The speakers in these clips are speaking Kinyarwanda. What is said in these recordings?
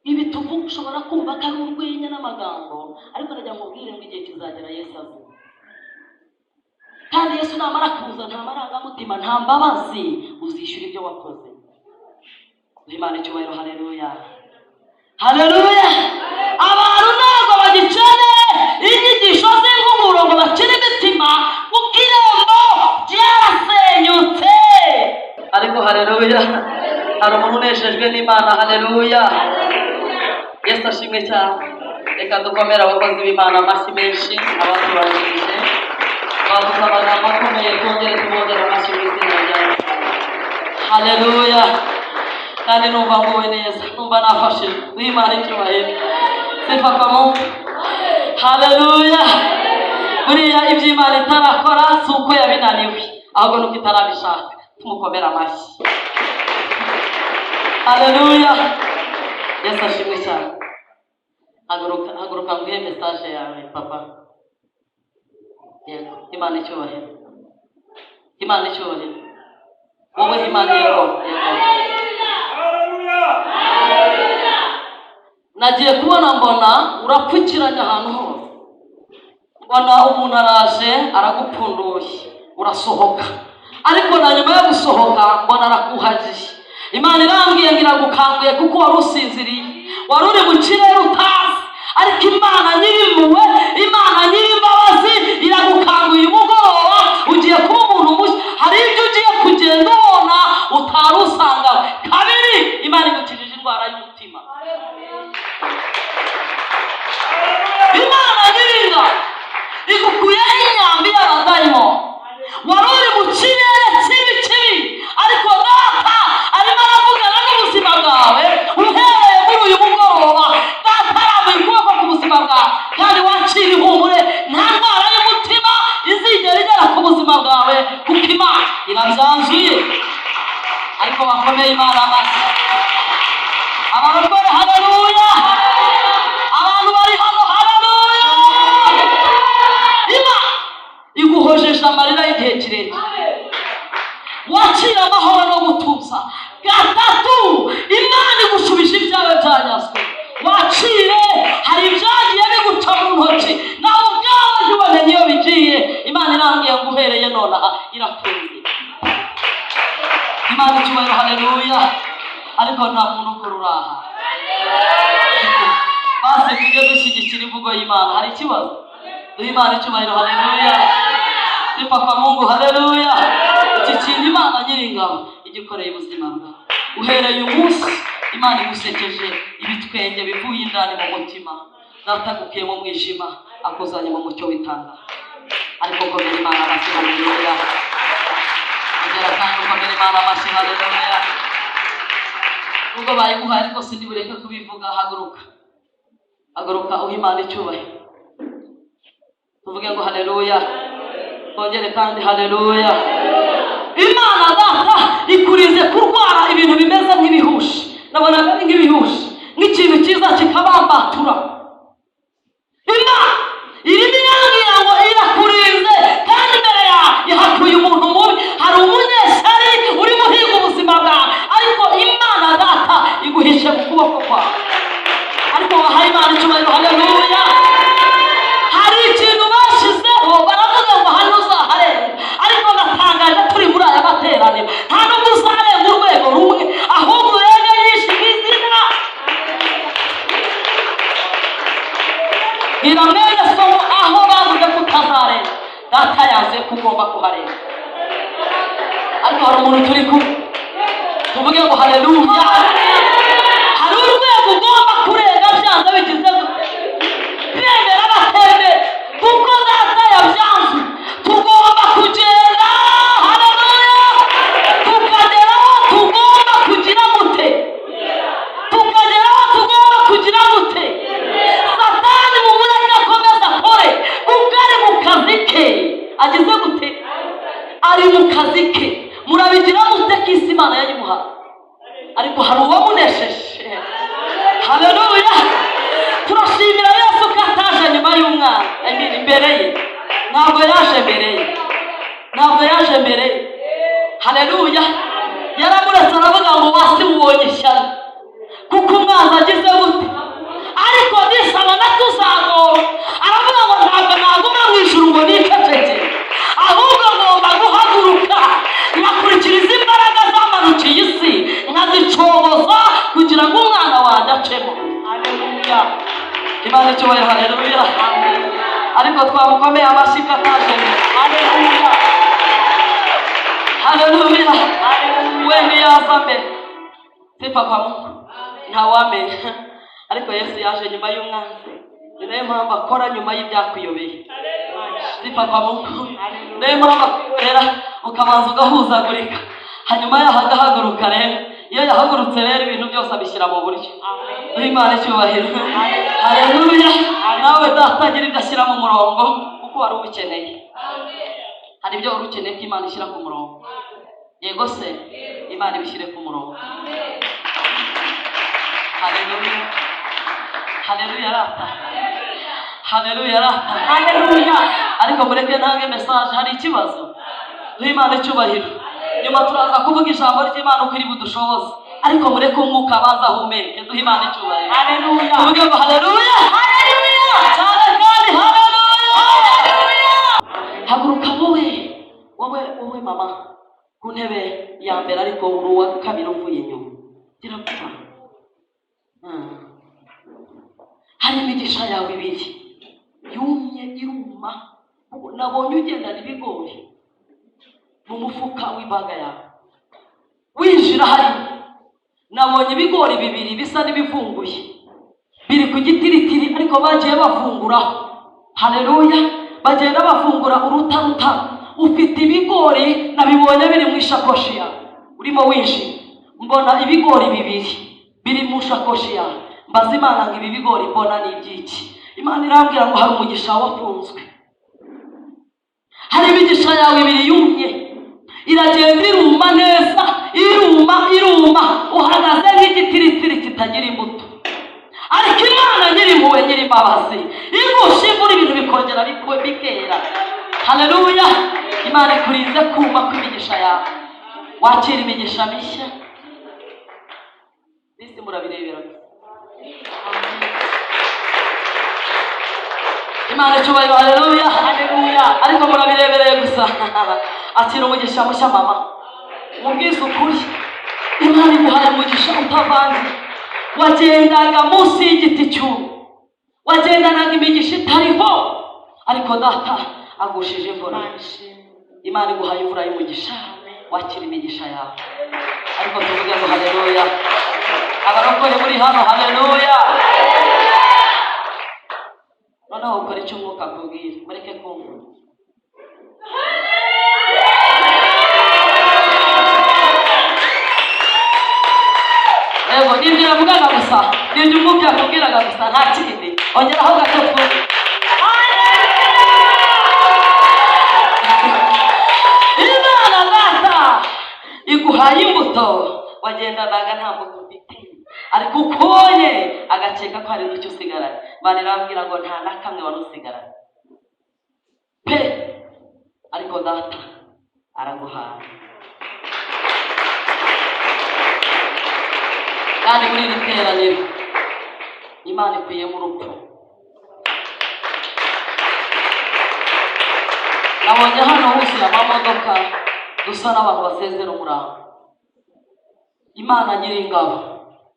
Ibi tuvuga ushobora kumva ko ari urwenya n'amagambo, ariko ndagira ngo ubwire ngo igihe kizagera Yesu aze. Kandi Yesu namara kuza, nta marangamutima, nta mbabazi, uzishyura ibyo wakoze. Duhe Imana icyubahiro. Haleluya, haleluya! Abantu ntabwo bagikeneye inyigisho z'impumuro ngo bakire imitima, kuko irembo ryarasenyutse. Ariko haleluya, hari umuntu unejejwe n'Imana. Haleluya, Yesu ashimwe cyane. Reka dukomere abakozi b'Imana amashyi menshi. Abatubanjirije bavuze amagambo akomeye, twongere tubongere amashyi mu izina rya Yesu. Haleluya! Kandi numva nguwe neza, numva nafashijwe. Duhe Imana icyubahiro. Sifa kwa Mungu. Haleluya! Buriya ibyo Imana itarakora si uko yabinaniwe, ahubwo nuko itarabishaka. Tumukomere amashyi. Haleluya, Yesu ashimwe cyane. Haguruka, haguruka nguhe message yawe, papa. Yego, Imana icyubahiro, Imana icyubahiro. Wowe, Imana, yego, yego. Nagiye kubona mbona urapfukiranye ahantu hose, mbona umuntu araje aragupfunduye, urasohoka. Ariko na nyuma yo gusohoka mbona arakuhagiye. Imana irambwiye ngo iragukanguye, kuko wari usinziriye, wari uri mu kirere utazi. Ariko Imana nyirimpuhwe, Imana nyirimbabazi iragukanguye umugoroba. Ugiye kuba umuntu mushya, hari ibyo ugiye kugenda ubona utari usangawe. Kabiri, Imana igukijije indwara y'umutima. Imana nyiringa igukuyeho imyambi y'abadayimoni. Wari uri mu kirere kibi kibi, ariko Data arimo aravugana n'ubuzima bwawe. Uhereye muri uyu mugoroba, Data arambuye ukuboko ku buzima bwawe, kandi wakira ihumure. Nta ndwara y'umutima izigera igera ku buzima bwawe, kuko Imana irabyanzuye. Ariko bakomeye Imana amashyi, abarokore. Haleluya! Abantu bari hano, haleluya! Imana iguhojeje amarira y'igihe kirekire, wakira amahoro no gutuza. Gatatu, Imana igushubije ibyawe byanyazwe. Wakire, hari ibyagiye biguca mu ntoki, nawe ubwawe ntiwamenye iyo bigiye. Imana irambwiye ngo uhereye nonaha irakunze. Imana icyubahiro. Haleluya! Ariko nta muntu ukora uraha. Basi tujye dushyigikira imvugo y'Imana. Hari ikibazo? Duhe Imana icyubahiro. Haleluya, sifa kwa Mungu. Haleluya! Iki kintu Imana nyiringabo igikoreye ubuzima bwawe. Uhereye umunsi, Imana igusekeje ibitwenge bivuye indani mu mutima. Data agukuye mu mwijima, akuzanye mu mucyo w'itanga. Ariko komera Imana amashyi. Haleluya! Ongera kandi ukomere Imana amashyi. Haleluya! Nubwo bayiguhaye, ariko sindi bureke kubivuga. Haguruka, haguruka, uha Imana icyubahiro. Tuvuge ngo haleluya, twongere kandi haleluya. Imana Data ikurize kurwara ibintu bimeze nk'ibihushi. Nabonaga ari nk'ibihushi, nk'ikintu cyiza kikabambatura. Imana irimo irambwira ngo irakurinze, kandi imbere yawe ihakuye umuntu mubi. Hari umunyeshyari urimo uhiga ubuzima bwawe, ariko Imana Data iguhishe mu kuboko kwawe. Ariko wahaye Imana icyubahiro. Haleluya! Hari ikintu bashyizeho, baravuga ngo hano uzaharenga, ariko ndatangaje, turi muri aya materaniro, nta nubwo uzarenga urwego rumwe, ahubwo urenge nyinshi mu izina. Bwira mwene so ngo aho bavuze ko utazarenga, Data yanze ko ugomba kuharenga. Ariko hari umuntu turi kumwe? Tuvuge ngo haleluya. Hari urwego ugomba kurenga byanze bigize gute, bemera batemera, kuko Data yabyanze. Tugomba kugenda, haleluya, tukagera aho tugomba kugira gute? Tukagera aho tugomba kugira gute? Satani mu murenge akomeza akore, kuko ari mu kazi ke. Ageze gute? Ari mu kazi ke. Murabigira mute ko isi Imana yayimuhaye? Ariko hari uwamunesheje. Haleluya! Turashimira Yesu ko ataje nyuma y'umwana, I mean, imbere ye. Ntabwo yaje mbere ye, ntabwo yaje mbere ye. Haleluya! Yaramuretse, aravuga ngo wasi mubonye ishyano, kuko umwanzi agize gute? acemo. Imana icyubahiro, haleluya. Ariko twamukomeye amashyi ko ataje mbere. Haleluya. Wenda iyo aza mbere, sifa kwa Mungu, ntawamenya. Ariko Yesu yaje nyuma y'umwanzi. Ni nayo mpamvu akora nyuma y'ibyakuyobeye. Sifa kwa Mungu. Niyo mpamvu akwihorera ukabanza ugahuzagurika, hanyuma yaho agahaguruka. Rero iyo yahagurutse rero, ibintu byose abishyira mu buryo. Duhe Imana icyubahiro, haleluya. Nawe data agira ibyo ashyira mu murongo kuko wari ubikeneye. Hari ibyo wari ukeneye ko Imana ishyira ku murongo. Yego se, Imana ibishyire ku murongo. Haleluya, haleluya rata, haleluya rata, haleluya. Ariko mureke ntange message. Hari ikibazo? Duhe Imana icyubahiro. Nyuma turaza kuvuga ijambo ry'Imana uko iri budushoboze, ariko mureke umwuka abanza ahumeke. Duhe Imana icyubahiro. Haleluya. Tuvuge ngo haleluya, haleluya cyane kandi haleluya. Haguruka wowe, wowe, wowe mama ku ntebe ya mbere, ariko uri uwa kabiri uvuye inyuma. Gira vuba. Hari imigisha yawe ibiri yumye, iruma. Nabonye ugendana ibigori mu mufuka w'ibaga yawe winjira hariya. Nabonye ibigori bibiri bisa n'ibivunguye biri ku gitiritiri, ariko bagiye bavunguraho. Haleluya. Bagenda bafungura urutaruta. Ufite ibigori, nabibonye biri mu ishakoshi yawe urimo winjira. Mbona ibigori bibiri biri mu ishakoshi yawe. Mbaza Imana ngo: "Ibi bigori mbona ni iby'iki?" Imana irambwira ngo hari umugisha wafunzwe. Hari imigisha yawe ibiri yumye, iragenda iruma neza, iruma, iruma, uhagaze nk'igitiritiri kitagira imbuto. Ariko Imana nyir'impuhwe, nyir'imbabazi, igusha imvura, ibintu bikongera bikera. Haleluya. Imana ikurinze kuma kw'imigisha yawe, wakira imigisha mishya. Bisi murabirebera gusa. Imana icyubahiro, haleluya, haleluya. Ariko murabirebereye gusa. Akira umugisha mushya mama. Mubwize ukuri, Imana iguhaye umugisha utavanze. Wagendaga munsi y'igiti cyumye, wagendanaga imigisha itariho, ariko data agushije imvura. Imana ishimwe. Imana iguhaye imvura y'umugisha, wakira imigisha yawe. Ariko tuvuge ngo haleluya. Abarokore muri hano, haleluya. Noneho ukora icyo umwuka akubwira, mureke kumva. Yego, nibyo yavugaga gusa, nibyo umwuka yakubwiraga gusa, nta kindi. Ongeraho gato twumve. Imana data iguhaye imbuto. Wagendanaga nta mbuto ufite, ariko ukubonye agakeka ko hari n'icyo usigaranye. Imana irambwira ngo nta na kamwe wari usigaranye pe, ariko data araguhaye. Kandi muri iri teraniro Imana ikuyemo urupfu. Nabonye hano huzuye amamodoka, dusa n'abantu basezera umurambo. Imana nyiringabo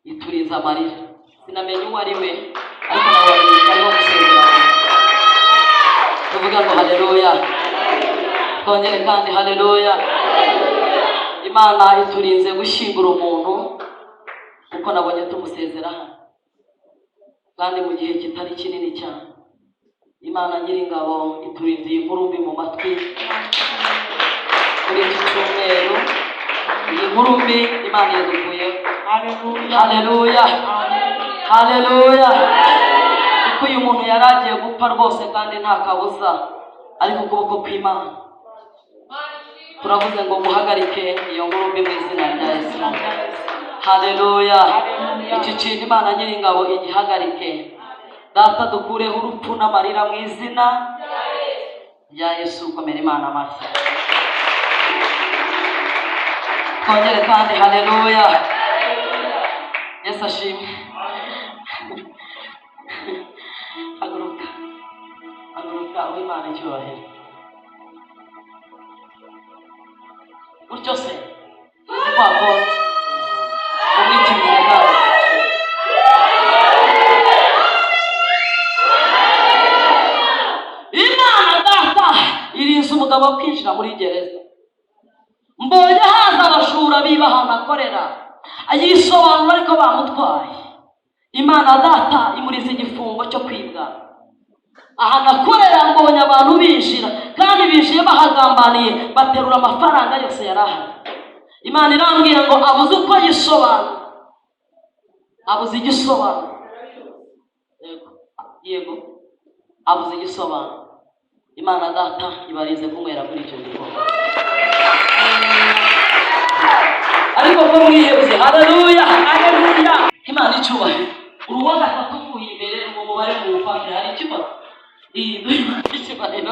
iturinze amarira. Sinamenye uwo ari we, ariko nabonye barimo gusezera. Tuvuga ngo haleluya. Twongere kandi haleluya. Imana iturinze gushyingura umuntu, kuko nabonye tumusezera hano kandi mu gihe kitari kinini cyane. Imana nyiringabo iturinze iyi nkuru mbi mu matwi kuri iki cyumweru. Iyi nkuru mbi Imana yadukuyeho. Haleluya. Haleluya, haleluya. Kuko uyu muntu yari agiye gupfa rwose kandi nta kabuza, ariko ukuboko kw'Imana turavuze ngo muhagarike iyo nkuru mbi mu izina rya Yesu. Haleluya. Iki kintu Imana nyiringabo igihagarike. Data, dukureho urupfu n'amarira mu izina rya Yesu. Komera Imana amashyi. Twongere kandi haleluya. Yesu ashimwe. Haguruka, haguruka, uw'Imana icyubahiro. Gutyo se uzi kwa konti umwikirize kandi. umugabo kwinjira muri gereza. Mbonye haza abajura biba ahantu akorera, yisobanura ariko bamutwaye. Imana Data imuriza igifungo cyo kwibwa ahantu akorera. Mbonye abantu binjira, kandi binjiye bahagambaniye, baterura amafaranga yose yari ahari. Imana irambwira ngo abuze uko yisobanura, abuze igisobanuro. Yego, yego, abuze igisobanuro. Imana Data ibarize kunywera muri icyo gikombe. Ariko ko mwihebye? Haleluya, haleluya! Imana icyubahiro. Uruwa gatatu uvuye imbere, uwo mubare muwufate. Hari ikibazo? Iyi Imana icyubahiro,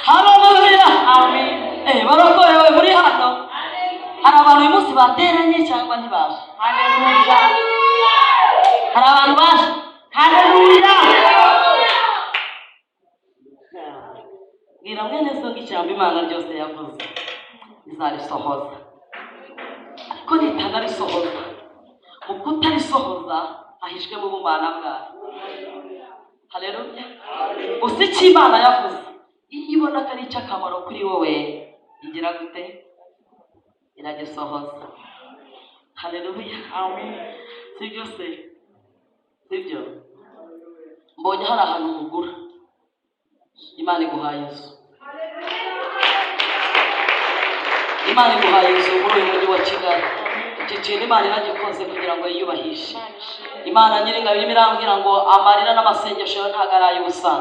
haleluya. Amen. Barokorewe muri hano. Hari abantu uyu munsi bateranye cyangwa ntibaje? Haleluya. Hari abantu baje? Haleluya. Bwira mwene so ngo ijambo Imana ryose yavuze izarisohoza, ariko nitanarisohoza, mu kutarisohoza hahishwemo ubumana bwayo. Haleluya! Gusa icyo Imana yavuze, iyo ibona ko ari icy'akamaro kuri wowe, igira gute? Iragisohoza. Haleluya! Amen. Sibyo se? Sibyo? Mbonye hari ahantu mugura, Imana iguhaye inzu. Imana iguhaye inzu muri uyu mujyi wa Kigali. Iki kintu Imana iragikoze kugira ngo yiyubahishe. Imana Nyiringabo irimo irambwira ngo amarira n'amasengesho yawe ntabwo ari ay'ubusa,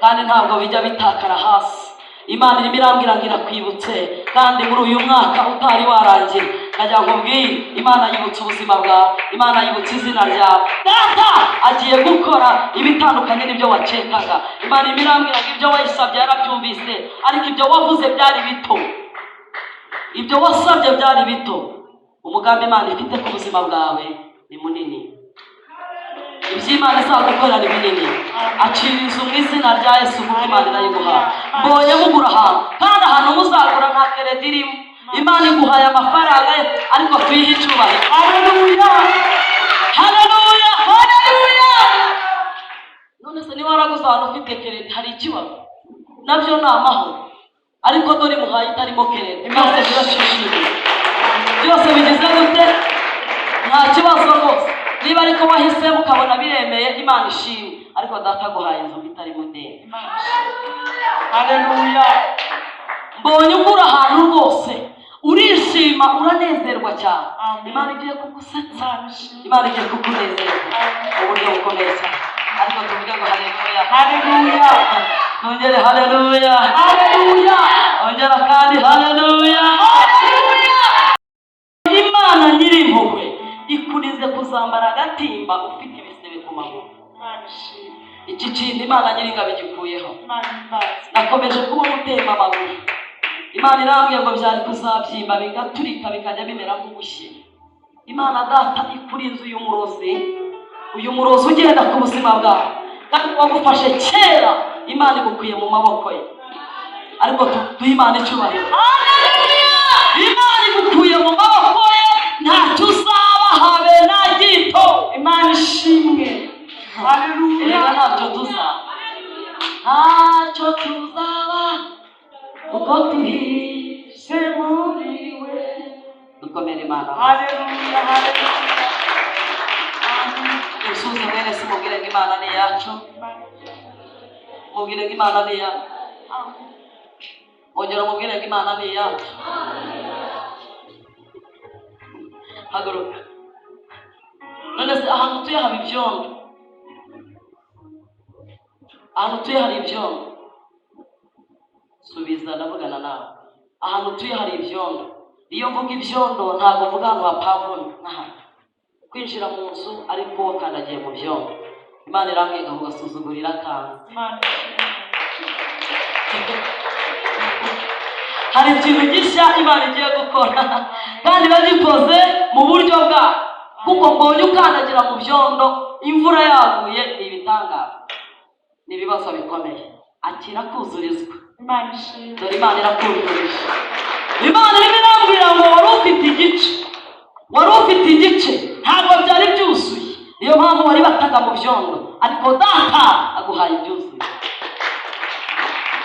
kandi ntabwo bijya bitakara hasi. Imana irimo irambwira ngo irakwibutse, kandi muri uyu mwaka utari warangira, nkajya nkubwire, Imana yibutse ubuzima bwawe, Imana yibutse izina ryawe. Data agiye gukora ibitandukanye n'ibyo wakekaga. Imana irimo irambwira ngo ibyo wayisabye yarabyumvise, ariko ibyo wavuze byari bito, ibyo wasabye byari bito. Umugambi Imana ifite ku buzima bwawe ni munini, iby'Imana izagukorera ni binini. Akira inzu mu izina rya Yesu, kuko Imana irayiguha. Mbonye mugura ahantu, kandi ahantu muzagura nta crédit irimo. Imana iguhaye amafaranga ye, ariko tuyihe icyubahiro. Haleluya. Haleluya, haleluya! None se niba waraguze ahantu ufite crédit, hari ikibazo? Nabyo ni amahoro, ariko dore imuhaye itarimo crédit. Byose birashishimiye, byose bigize gute? Nta kibazo rwose. Niba ariko wahisemo ukabona biremeye, Imana ishimwe. Ariko Data aguhaye inzu itarimo ideni. Imana ishimwe. Haleluya. Mbonye ugura ahantu rwose, urishima, uranezerwa cyane. Amen. Imana igiye kugusetsa. Imana ishimwe. Imana igiye kukunezeza mu buryo bukomeye cyane. Ariko tuvuge ngo haleluya. Haleluya. Nongere haleluya. Haleluya. Ongera kandi haleluya. Imana Nyirimpuhwe ikurize kuzambara agatimba ufite ibisebe ku maguru. Imana ishimwe. Iki kintu Imana Nyiringabo igikuyeho. Imana ihimbaze. Nakomeje kubona utemba amaguru. Imana irambwiye ngo byari kuzabyimba bigaturika, bikajya bimera nk'ubushye. Imana Data ikurinze uyu murozi, uyu murozi ugenda ku buzima bwawe kandi wagufashe kera. Imana igukuye mu maboko ye. Ariko duhe Imana icyubahiro. Imana igukuye mu maboko ye, ntacyo uzaba habe na gito. Imana ishimwe. Haleluya. Erega ntacyo tuzaba, ntacyo tuzaba, kuko tuhishe muri we. Dukomere Imana. Haleluya. Haleluya. Amen. Usuze mwene se, mubwire ngo Imana ni iyacu. Mubwire ngo Imana ni iyacu. Amen. Ongera umubwire ngo Imana ni iyacu. Haguruka. None se ahantu utuye haba ibyondo? Ahantu utuye hari ibyondo? Subiza, ndavugana nawe. Ahantu utuye hari ibyondo? Iyo mvuga ibyondo, ntabwo mvuga ahantu hapavomye n'ahantu kwinjira mu nzu, ariko wakandagiye mu byondo. Imana irambwira ngo ugasuzugurira akanzu. Imana ishimwe. Hari ikintu gishya Imana igiye gukora, kandi iragikoze mu buryo bwayo, kuko mbonye ukandagira mu byondo imvura yaguye. Ni ibitangaza, ni ibibazo bikomeye. Akira kuzurizwa. Imana ishimwe. Dore Imana irakuzurije. Imana irimo irambwira ngo wari ufite igice, wari ufite igice, ntabwo byari byuzuye. Niyo mpamvu wari bataga mu byondo, ariko Data aguhaye ibyuzuye.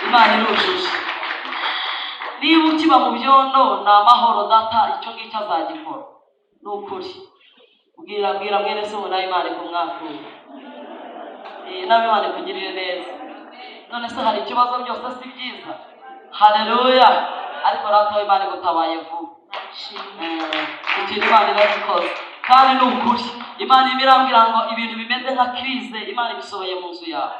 Imana irujuje. Niba ukiba mu byondo, ni amahoro. Data icyo ngicyo azagikora, ni ukuri. Bwira, bwira mwene se ubona Imana ikumwakura. Nawe Imana ikugirire neza. None se hari ikibazo? Byose si byiza? Haleluya! Ariko rata, Imana igutabaye vuba. Ikintu Imana irabikoze kandi ni ukuri. Imana irimo irambwira ngo ibintu bimeze nka crise, Imana ibisohoye mu nzu yawe.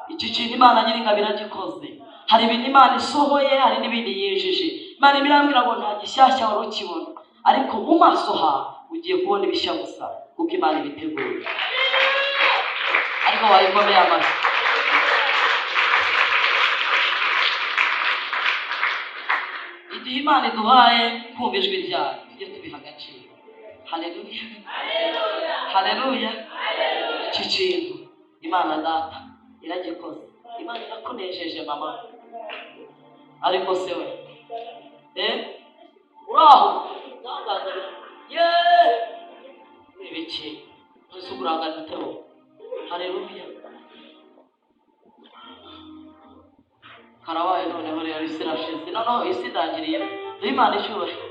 Iki kintu Imana Nyiringabo iragikoze. Hari ibintu Imana isohoye, hari n'ibindi yinjije. Imana irimo irambwira ngo nta gishyashya wari ukibona, ariko mu maso hawe ugiye kubona ibishya gusa, kuko Imana ibiteguye. Ariko wayikomeye amashyi. Igihe Imana iduhaye kumva ijwi ryayo, tujye tubiha agaciro. Haleluya, haleluya! Iki kintu Imana Data iragikoze. Imana irakunejeje, mama. Ariko se we, uraho ntangaza ye, ibiki ese uburangane utebo? Haleluya! Karabaye. Noneho rero isi irashize, noneho isi irangiriye. Duhe Imana icyubahiro,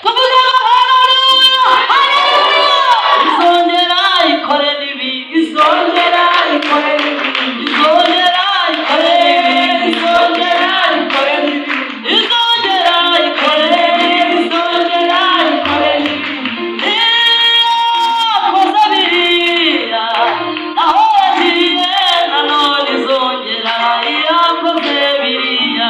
tuvuge ngo haleluya, haleluya! Izongera ikore n'ibi, izongera ikore n'ibi, izongera ikore n'ibi, izongera ikore n'ibi, izongera ikore n'ibi, izongera ikore n'ibi. Yakoze biriya aho yagiye, nanone izongera. Yakoze biriya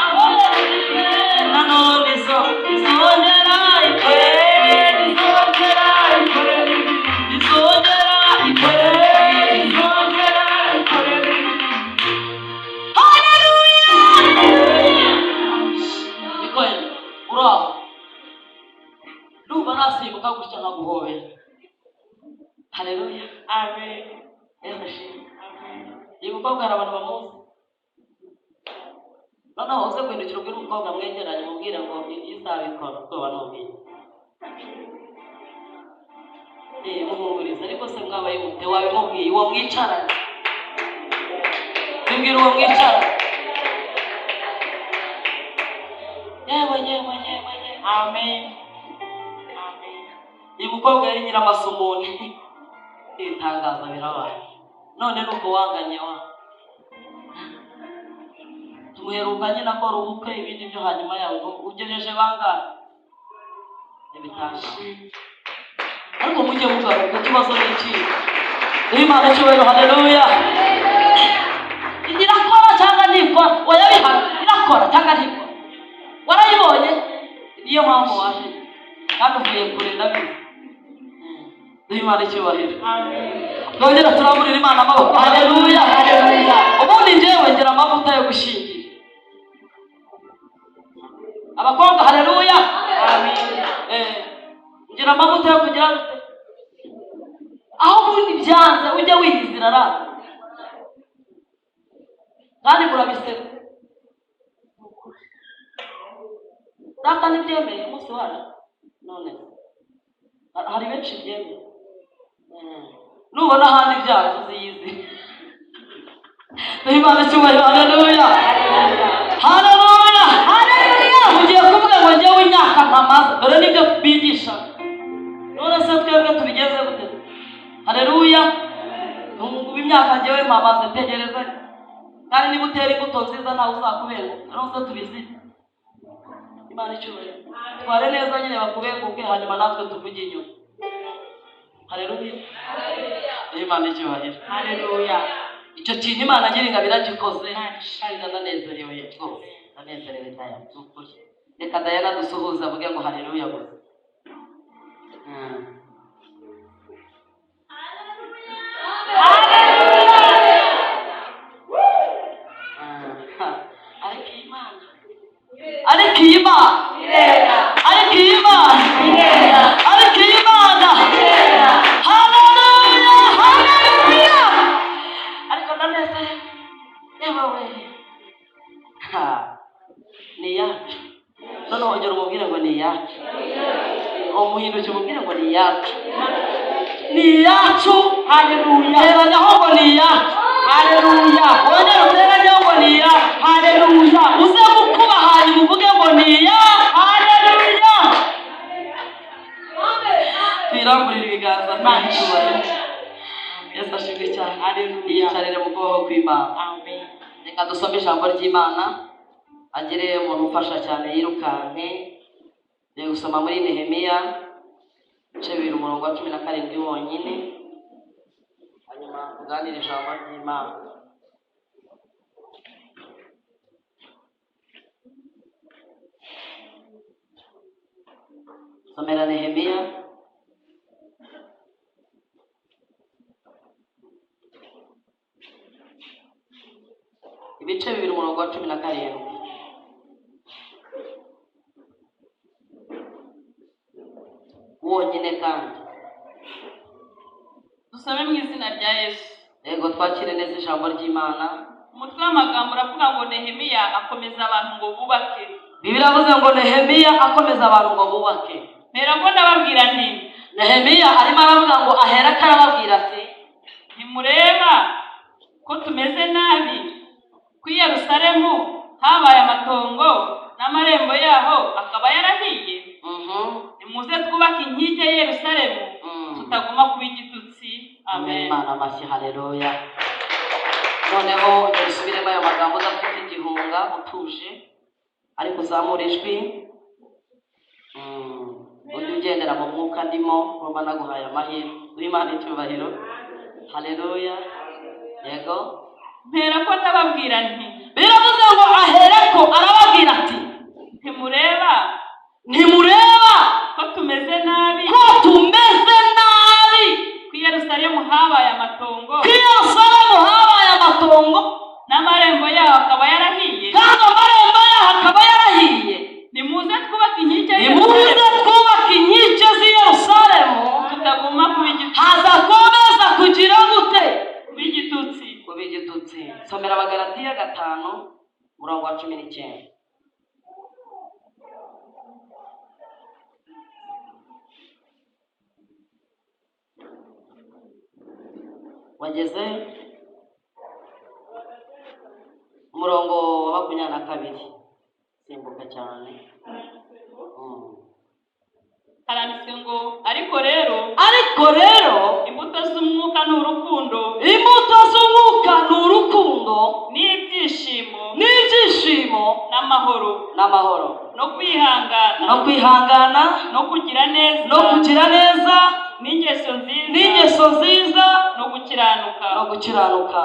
aho yagiye, nanone izongera ikore, izongera ikore, izongera ikore, izongera ikore. Haleluya! Niko uraho, ndumva nasimbuka gutya nkaguhobera. Haleluya! Amen. Yesu ashimwe. Amen. Uyu mukobwa hari abantu bamuzi. Noneho uze guhindukira ubwire umukobwa mwegeranye, mubwire ngo izabikora, ubwoba n'ubwiye. Muhumurize. Ariko se mwabaye mute? Wabimubwiye uwo mwicaranye? Bibwira uwo mwicaranye. Yewe, yewe, yewe, yewe! Amen. Amen. Uyu mukobwa yari nyiramasumuni. Ibitangaza birabaye. None nuko wanganye wa tumuheruka nyine akora ubukwe, ibindi byo hanyuma yawe ugejeje bangahe? Ibitangaza. Ariko mujye mugaruka. Ikibazo ni ikihe? Duhe Imana icyubahiro. Haleluya! Irakora cyangwa ntikora? Oya, bihana. Irakora cyangwa ntikora? Warayibonye, niyo mpamvu waje, kandi uvuye kure, ndabizi. Duhe Imana icyubahiro. Amen. Twongere turamburira Imana amaboko. Haleluya! Haleluya. Ubundi njyewe ngira amavuta yo gushyingira abakobwa. Haleluya! Amen. Ngira amavuta yo kugira gute? Aho ubundi byanze, ujye wiyizira ra, kandi murabiseka. Data ntibyemeye umunsi wacu. None hari benshi byemeye. Nubona ahandi byanze, uziyizi. Duhe Imana icyubahiro. Haleluya, haleluya, haleluya! Ugiye kuvuga ngo njyewe imyaka ntamaze, dore nibyo bigisha. None se twebwe tubigeze gute? Haleluya! Ubu imyaka njyewe mpamaze, tegereza. Kandi niba utera imbuto nziza, ntawe uzakubenguka. None se tubizi? Imana icyubahiro. Tware neza nyine bakubenguke, hanyuma natwe tuvuge inyuma. Haleluya! Imana icyubahiro. Haleluya. Icyo kintu Imana Nyiringabo iragikoze. Imana ishimwe. Kandi ndanezerewe rwose, ndanezerewe. Daya, ni ukuri. Reka Dayana dusuhuze, avuge ngo haleluya gusa. Ariko iyi Mana, ariko iyi Mana, Irera. ariko iyi Mana, Irera. ariko iyi Mana! Irera. Haleluya, haleluya! Ariko ndanezerewe, yewe we! Ha, ni iyacu. Noneho wongera umubwire ngo ni iyacu. Umuhinduki, umubwire ngo ni iyacu, ni iyacu. Haleluya. Teranyaho ngo ni iyacu. Haleluya! Wongere uteranyeho ngo ni iya. Haleluya! Uze gukuba hanyuma uvuge ngo ni iya. Haleluya! Tuyiramburire ibiganza n'icyubahiro. Yesu ashimwe cyane. Haleluya. Yiyicarire mu kuboko kw'Imana. Amen. Reka dusome ijambo ry'Imana, agire umuntu ufasha cyane yirukanke. Tugiye gusoma muri Nehemiya ibice 2, umurongo wa 17 wonyine, hanyuma tuganire ijambo ry'Imana. Somera Nehemiya. Ibice 2, umurongo wa 17. Wonyine kandi. Dusome mu izina rya Yesu. Yego, twakire neza ijambo ry'Imana. Umutwe w'amagambo uravuga ngo Nehemiya akomeza abantu ngo bubake. Bibiliya iravuze ngo Nehemiya akomeza abantu ngo bubake. Mperako ndababwira nti: Nehemiya arimo aravuga ngo ahera arababwira ati: Ntimureba ko tumeze nabi, ko i Yerusalemu habaye amatongo n'amarembo yaho akaba yarahiye? Nimuze twubake inkike y'i Yerusalemu, tutaguma kuba igitutsi. Amen. Imana amashyi. Haleluya! Noneho nsubiremo ayo magambo udafite igihunga, utuje, ariko uzamura ijwi. Ujye ugendera mu mwuka ndimo, urumva naguhaye amahirwe. Duhe Imana icyubahiro. Haleluya! Yego. Mperako ndababwira nti: Biravuze ngo ahereko arababwira ati: Ntimureba Ntimureba ko tumeze nabi, ko tumeze nabi, ko i Yerusalemu habaye amatongo ko i Yerusalemu habaye amatongo n'amarembo yaho akaba yarahiye? Kandi amarembo yaho akaba yarahiye. Nimuze twubake inkike y'i Nimuze Yerusalemu, twubake inkike z'i Yerusalemu, tutaguma kuba igitutsi. Hazakomeza kugira gute? Kuba igitutsi. Kuba igitutsi. Somera Abagalatiya 5, umurongo wa 19. Wageze umurongo wa 22, simbuka cyane. Haranditswe ngo: Ariko rero, Ariko rero, imbuto z'umwuka ni urukundo, imbuto z'umwuka ni urukundo, n'ibyishimo, n'ibyishimo, n'amahoro, n'amahoro, no kwihangana, no kwihangana, no kugira neza, no kugira neza, n'ingeso nziza, n'ingeso nziza, no gukiranuka. No gukiranuka.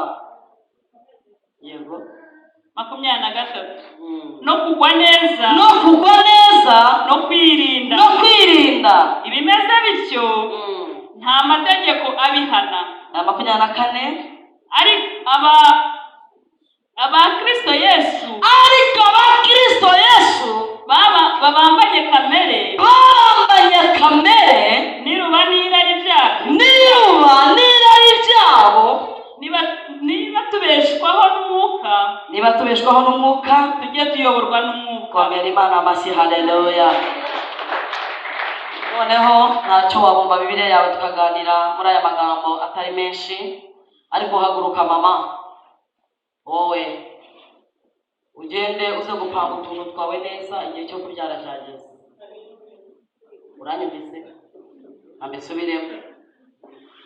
Yego. 23. Mm. No kugwa neza, No kugwa neza, no kwirinda. No kwirinda. Ibimeze bityo nta mategeko abihana. Na 24. Ari aba aba Kristo Yesu Ariko aba Kristo Yesu baba babambanye kamere bambanye kamere n'iruba n'irari byabyo. N'iruba n'irari byabo. Niba tubeshwaho n'umwuka, Niba tubeshwaho n'umwuka, tujye tuyoborwa n'umwuka. Komera Imana amashyi. Haleluya! Noneho ntacyo wabumba Bibiliya yawe, tukaganira muri aya magambo atari menshi. Ariko haguruka mama, wowe ugende uze gupanga utuntu twawe neza, igihe cyo kubyara cyageze. Uranyumvise? Ambisubiremo: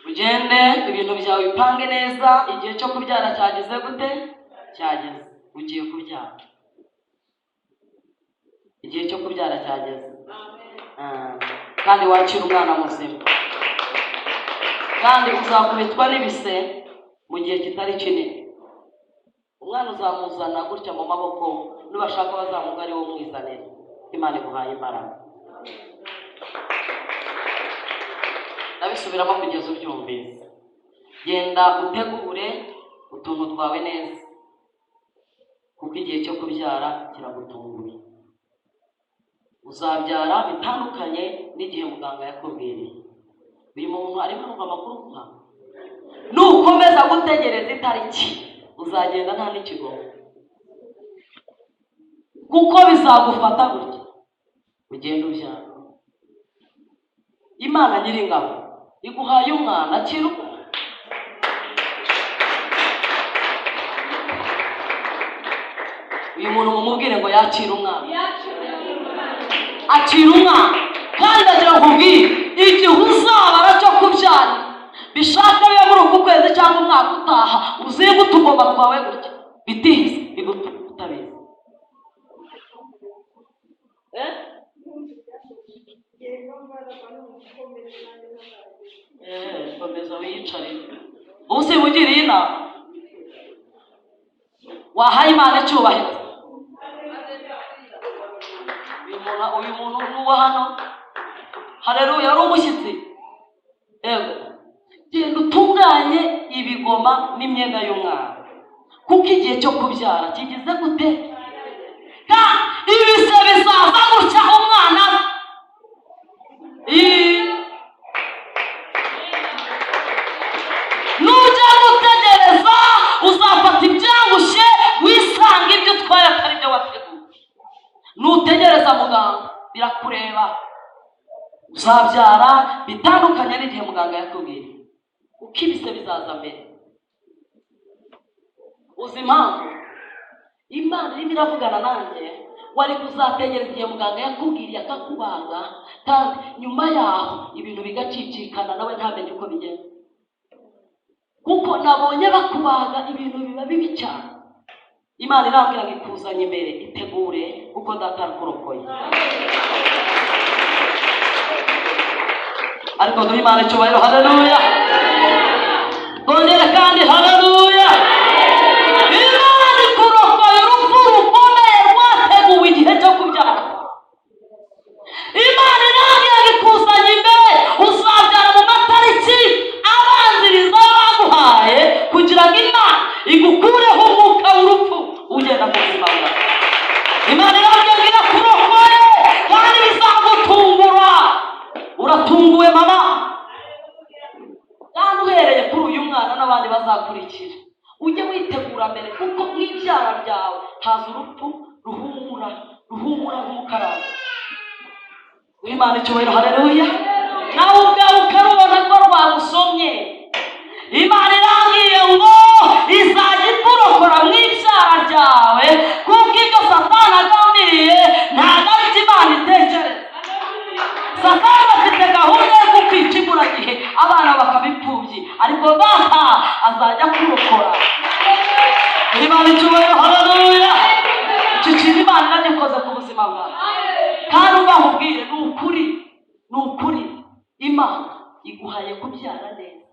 ugende ibintu byawe bipange neza, igihe cyo kubyara cyageze. Gute cyageze? Ugiye kubyara, igihe cyo kubyara cyageze. Ah, kandi wakira umwana muzima, kandi uzakubitwa n'ibise mu gihe kitari kinini. Umwana uzamuzana gutya mu maboko, nubashaka bazamuga ari wo mwizanira. Imana iguhaye imbaraga. Ndabisubiramo kugeza ubyumvise: genda utegure utuntu twawe neza, kuko igihe cyo kubyara kiragutunguye. Uzabyara bitandukanye n'igihe muganga yakubwiriye. Uyu muntu arimo arumva amakuru nka nukomeza gutegereza itariki, uzagenda nta n'ikigongo, kuko bizagufata gutya ugenda ubyara. Imana Nyiringabo iguhaye umwana, akira umwana. Uyu muntu mumubwire ngo yakire umwana, akira umwana. Kandi ndagira ngo nkubwire, igihe uzabara cyo kubyara, bishaka bibe muri uku kwezi cyangwa umwaka utaha, uzinge utugoma twawe gutya, bitihise bigutuma utabizi. Eh? Komeza wiyicarire. Ubu simugiriye inama, wahaye Imana icyubahiro. Uyu muntu ni uwa hano, haleluya, ari umushyitsi. Yego, genda utunganye ibigoma n'imyenda y'umwana, kuko igihe cyo kubyara kigeze gute? Ibise bizaza gutya umwana. Nujya gutegereza uzafata ibyangushye, wisanga ibyo utwaye atari byo wateguye. Nutegereza muganga birakureba, uzabyara bitandukanye n'igihe muganga yakubwiye, uko ibise bizaza mbere. Uzi impamvu Imana irimo iravugana nanjye? Wari kuzategereza igihe muganga yakubwiriye akakubaga, kandi nyuma yaho ibintu bigacicikana, nawe ntamenye uko bigenda, kuko nabonye bakubaga ibintu biba bibi cyane. Imana irambwira ngo ikuzanye imbere, itegure, kuko data arakurokoye. Ariko duhe Imana icyubahiro, haleluya! Twongere kandi, haleluya! Imana ikurokoye urupfu rukomeye rwateguwe igihe cyo kubyara. Imana irambwira ngo ikuzanye imbere, uzabyara mu matariki abanziriza ayo baguhaye, kugira ngo Imana igukureho umwuka w'urupfu ugenda mu buzima bwawe. Imana irambwira ngo irakurokoye kandi bizagutungura. Uratunguwe mama, kandi uhereye kuri uyu mwana n'abandi bazakurikira, ujye witegura mbere, kuko mu ibyara ryawe haza urupfu ruhumura, ruhumura nk'umukaranga w'Imana. Icyubahiro, haleluya! Nawe ubwawe ukarubona ko rwagusomye. Imana irambwiye ngo izajya ikurokora mu ibyara ryawe, kuko ibyo Satani agambiriye ntabwo ari byo Imana itekereza. Satani afite gahunda yo kukwica imburagihe, abana bakaba imfubyi, ariko data azajya kurokora. Imana icyubahiro, haleluya! Icyo kintu Imana iragikoze ku buzima bwawe. Kandi ubahubwire, ni ukuri, ni ukuri, Imana iguhaye kubyara neza.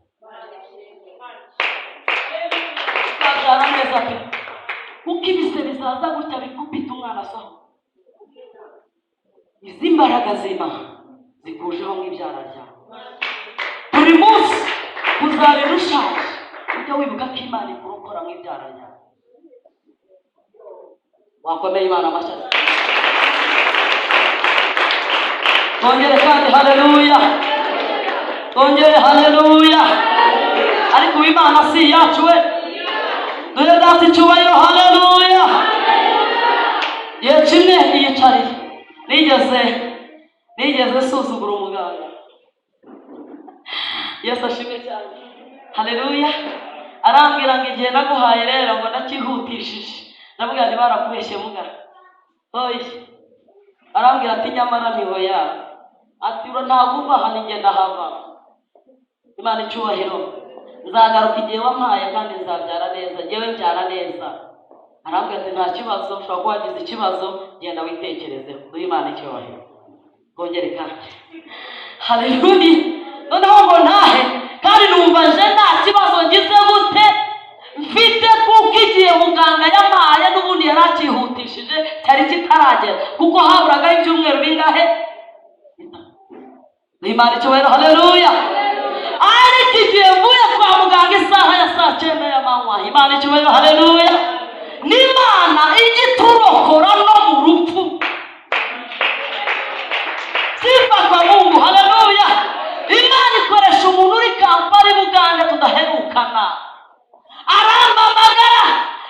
Uzabyara neza pe, kuko ibise bizaza gutya bikubita umwana asohoka. Izi mbaraga z'Imana zikujeho mu ibyara ryawe, buri munsi kuzarira ushaje, ujya wibuka ko Imana ikurokora mu ibyara ryawe. Wakomeye Imana amashyi. Twongere kandi, haleluya! Twongere, haleluya! Ariko ubu Imana si iyacu we. Dore data icyubahiro, haleluya! Igihe kimwe yiyicarire, nigeze suzugura umuganga. Yesu ashimwe cyane, haleluya! Arambwira ngo igihe naguhaye rero ngo ndacyihutishije. Ndabwira nti barakubeshye muganga, oya. Arambwira ati nyamara ntihoya, ati ura ntabwo uva hano, njye ndahava. Imana icyubahiro. Nzagaruka igihe wampaye kandi nzabyara neza, njyewe mbyara neza. Arambwira ati nta kibazo, ushobora kuba wagize ikibazo, genda witekerezeho. Duhe Imana icyubahiro, twongere kandi, haleluya! Noneho ngo ntahe, kandi numva nje nta kibazo ngize gute mfite, kuko igihe muganga yampaye n'ubundi yari akihutishije cyari kitaragera, kuko haburagaho ibyumweru bingahe. Imana icyubahiro, haleluya! Ariko igihe mvuye kwa muganga isaha ya saa 9 y'amanywa, Imana icyubahiro, haleluya! N'Imana ijya iturokora no mu rupfu. Sifa kwa Mungu, haleluya! Imana ikoresha umuntu uri Kampala i Bugande tudaherukana, arampamagara,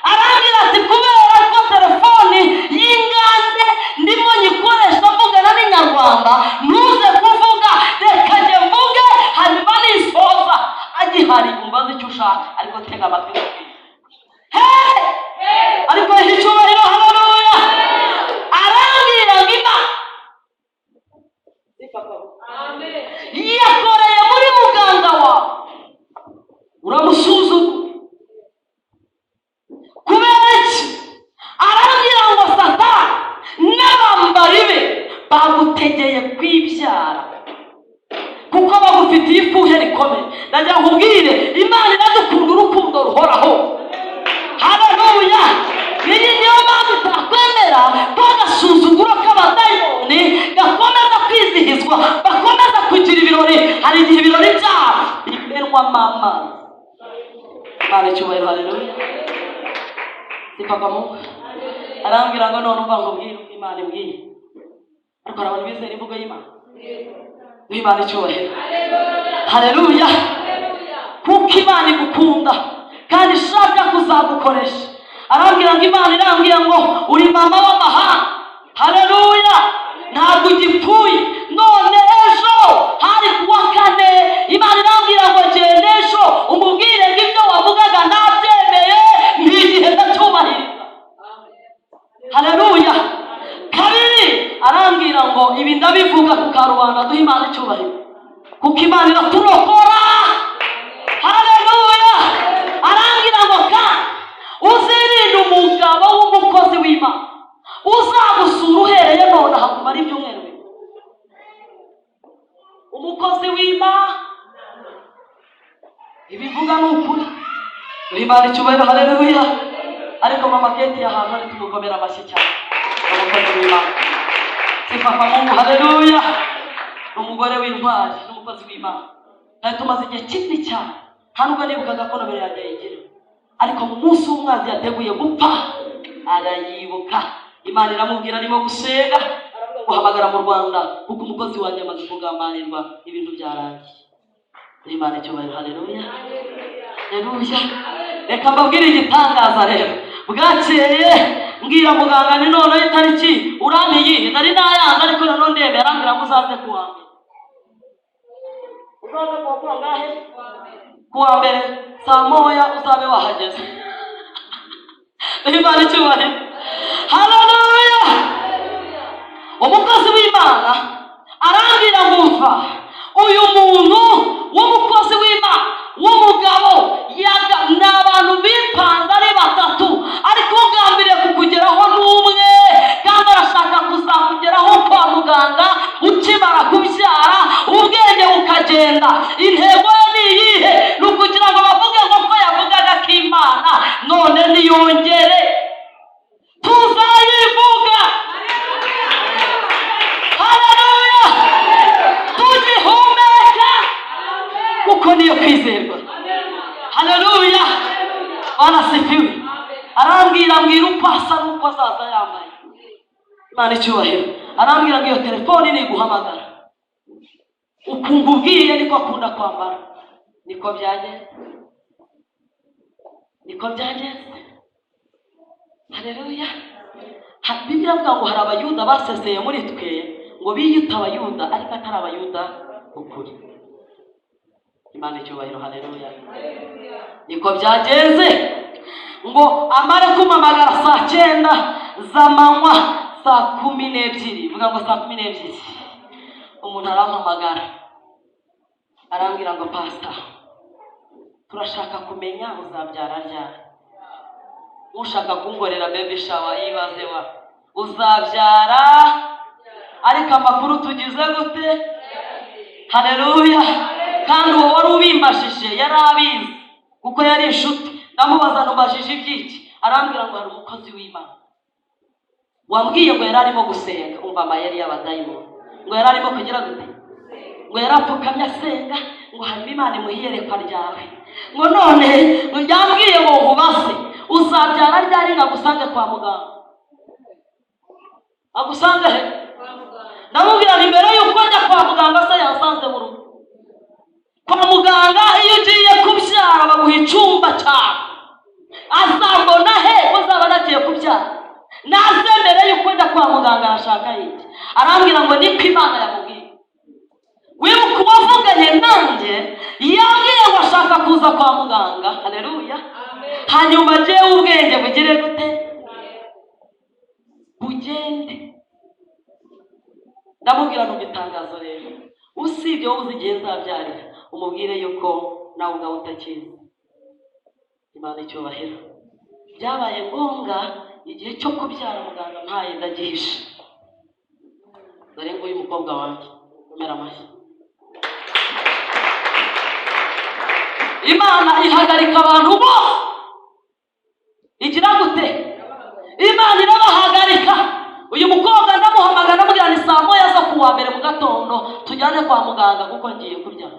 arambwira ati kubera ko telefoni y'ingande ndimo nyikoresha mvugana n'inyarwanda, ntuze kuvuga, reka njye mvuge, hanyuma nisoza agihari umbaze icyo ushaka, ariko tega amatwi nkubwire. Hey! Ariko icyubahiro, haleluya! Yakoreye muri muganga wawe, uramusuzugura kubera iki? Arambwira ngo Satani n'abambari be bagutegeye kwibyara kuko bagufitiye ifuhe rikomeye. Ndagira ngo nkubwire, Imana iradukunda urukundo ruhoraho. Haleluya! Iyi niyo mpamvu itakwemera ko agasuzuguro k'abadayimoni gakomeza kwizihizwa, bakomeza kugira ibirori. Hari igihe ibirori byabo bimenwamo amazi. Imana icyubahiro, haleluya! Sifa kwa Mungu. Arambwira ngo none umva nkubwire uko Imana imbwiye. Ariko hari abantu bizera imvugo y'Imana. Imana icyubahiro, haleluya! Kuko Imana igukunda kandi ishaka kuzagukoresha. Arambwira ngo Imana irambwira ngo uri mama w'amahanga. Haleluya! Ntabwo ugipfuye. None ejo hari kuwa kane, Imana irambwira ngo genda ejo umubwire ngo ibyo wavugaga ntabyemeye, n'igihe ndacyubahiriza. Haleluya! Kabiri, arambwira ngo ibi ndabivuga ku karubanda. Duhe Imana icyubahiro kuko Imana iraturokora. Haleluya! Arambwira ngo kandi uzirinde umugabo w'umukozi w'Imana uzagusura uhereye nonaha kumara ibyumweru 2. Umukozi w'Imana, ibivuga ni ukuri. Duhe Imana icyubahiro, haleluya! Ariko mama Keti ahantu ari, tumukomera amashyi cyane. Umukozi w'Imana, sifa kwa Mungu, haleluya! Ni umugore w'intwari n'umukozi w'Imana. Twari tumaze igihe kinini cyane, nta nubwo nibukaga ko nomero yanjye ayigira, ariko mu munsi w'umwanzi yateguye gupfa arayibuka. Imana iramubwira arimo gusenga, guhamagara mu Rwanda kuko umukozi wanjye amaze kugambanirwa, ibintu byarangiye. Imana icyubahiro, haleluya, haleluya! Reka mbabwire igitangaza rero. Bwakeye mbwira muganga ni noneho itariki urampa iyihe? Nari nayanze, ariko nanone ndemera. Arambwira ngo uzaze kuwa mbere. Uzaze kuwa kangahe? Kuwa mbere saa 1 uzabe wahageze. Imana icyubahiro, haleluya! Umukozi w'Imana arambwira ngo umva, uyu muntu w'umukozi w'Imana w'umugabo ni abantu bipanze ari batatu, ariko ugambiriye kukugeraho n'umwe, kandi arashaka kuzakugeraho kwa muganga ukimara kubyara, ubwenge bukagenda. Intego ye ni iyihe? Ni ukugira ngo bavuge ngo ko yavugaga ko Imana none niyongere tuzayivuga. Haleluya! Tugihumeka, kuko niyo kwizerwa. Haleluya! Banasifiwe. Arambwira, mbwira uko asa n'uko azaza yambaye. Imana icyubahiro. Arambwira ngo iyo telefoni niguhamagara, ukumva ubwiye niko akunda kwambara. Niko byagenze, niko byagenze. Haleluya! Bibiliya avuga ngo hari Abayuda baseseye muri twe, ngo biyita Abayuda ariko atari Abayuda ukuri. Imana icyubahiro, haleluya! Niko byagenze. Ngo amare kumpamagara saa 9 z'amanywa, saa 12, vuga ngo saa 12, umuntu arampamagara, arambwira ngo: "Pasita, turashaka kumenya uzabyara ryari." Ushaka kunkorera baby shower, yibaze wa uzabyara, ariko amakuru tugize gute? Haleluya! Kandi uwo wari ubimbajije yari abizi kuko yari inshuti. Ndamubaza, "Nubajije iby'iki?" Arambwira ngo hari umukozi w'Imana wambwiye ngo yari arimo gusenga. Umva amayeri y'abadayimoni. Ngo yari arimo kugira gute? Ngo yari apfukamye asenga, ngo hanyuma Imana imuhe iyerekwa ryawe, ngo none ngo yambwiye ngo nkubaze uzabyara ryari, ngo agusange kwa muganga. Agusange he? Ndamubwira ngo imbere y'uko njya kwa muganga se yasanze mu rugo. Kwa muganga iyo ugiye kubyara baguha icyumba cyawe. Azambona he ko nzaba nagiye kubyara? Naze mbere y'uko njya kwa muganga. Arashaka iki? Arambwira ngo niko Imana yamubwiye. Wibuka uwavuganye nanjye yambwiye ngo ashaka kuza kwa muganga. Haleluya! Hanyuma jyewe ubwenge bugire gute? Bugende. Ndamubwira, numva itangazo rero. Usibye wowe uzi igihe nzabyarira, umubwire yuko nawe ubwawe utakizi. Imana icyubahiro. Byabaye ngombwa igihe cyo kubyara, muganga mpaye ndagihisha. Dore nguyu umukobwa wanjye, komera amashyi. Imana ihagarika abantu bose, igira gute? Imana irabahagarika. Uyu mukobwa ndamuhamagara, ndamubwira ni saa 1 zo kuwa mbere mu gatondo, tujyane kwa muganga kuko ngiye kubyara.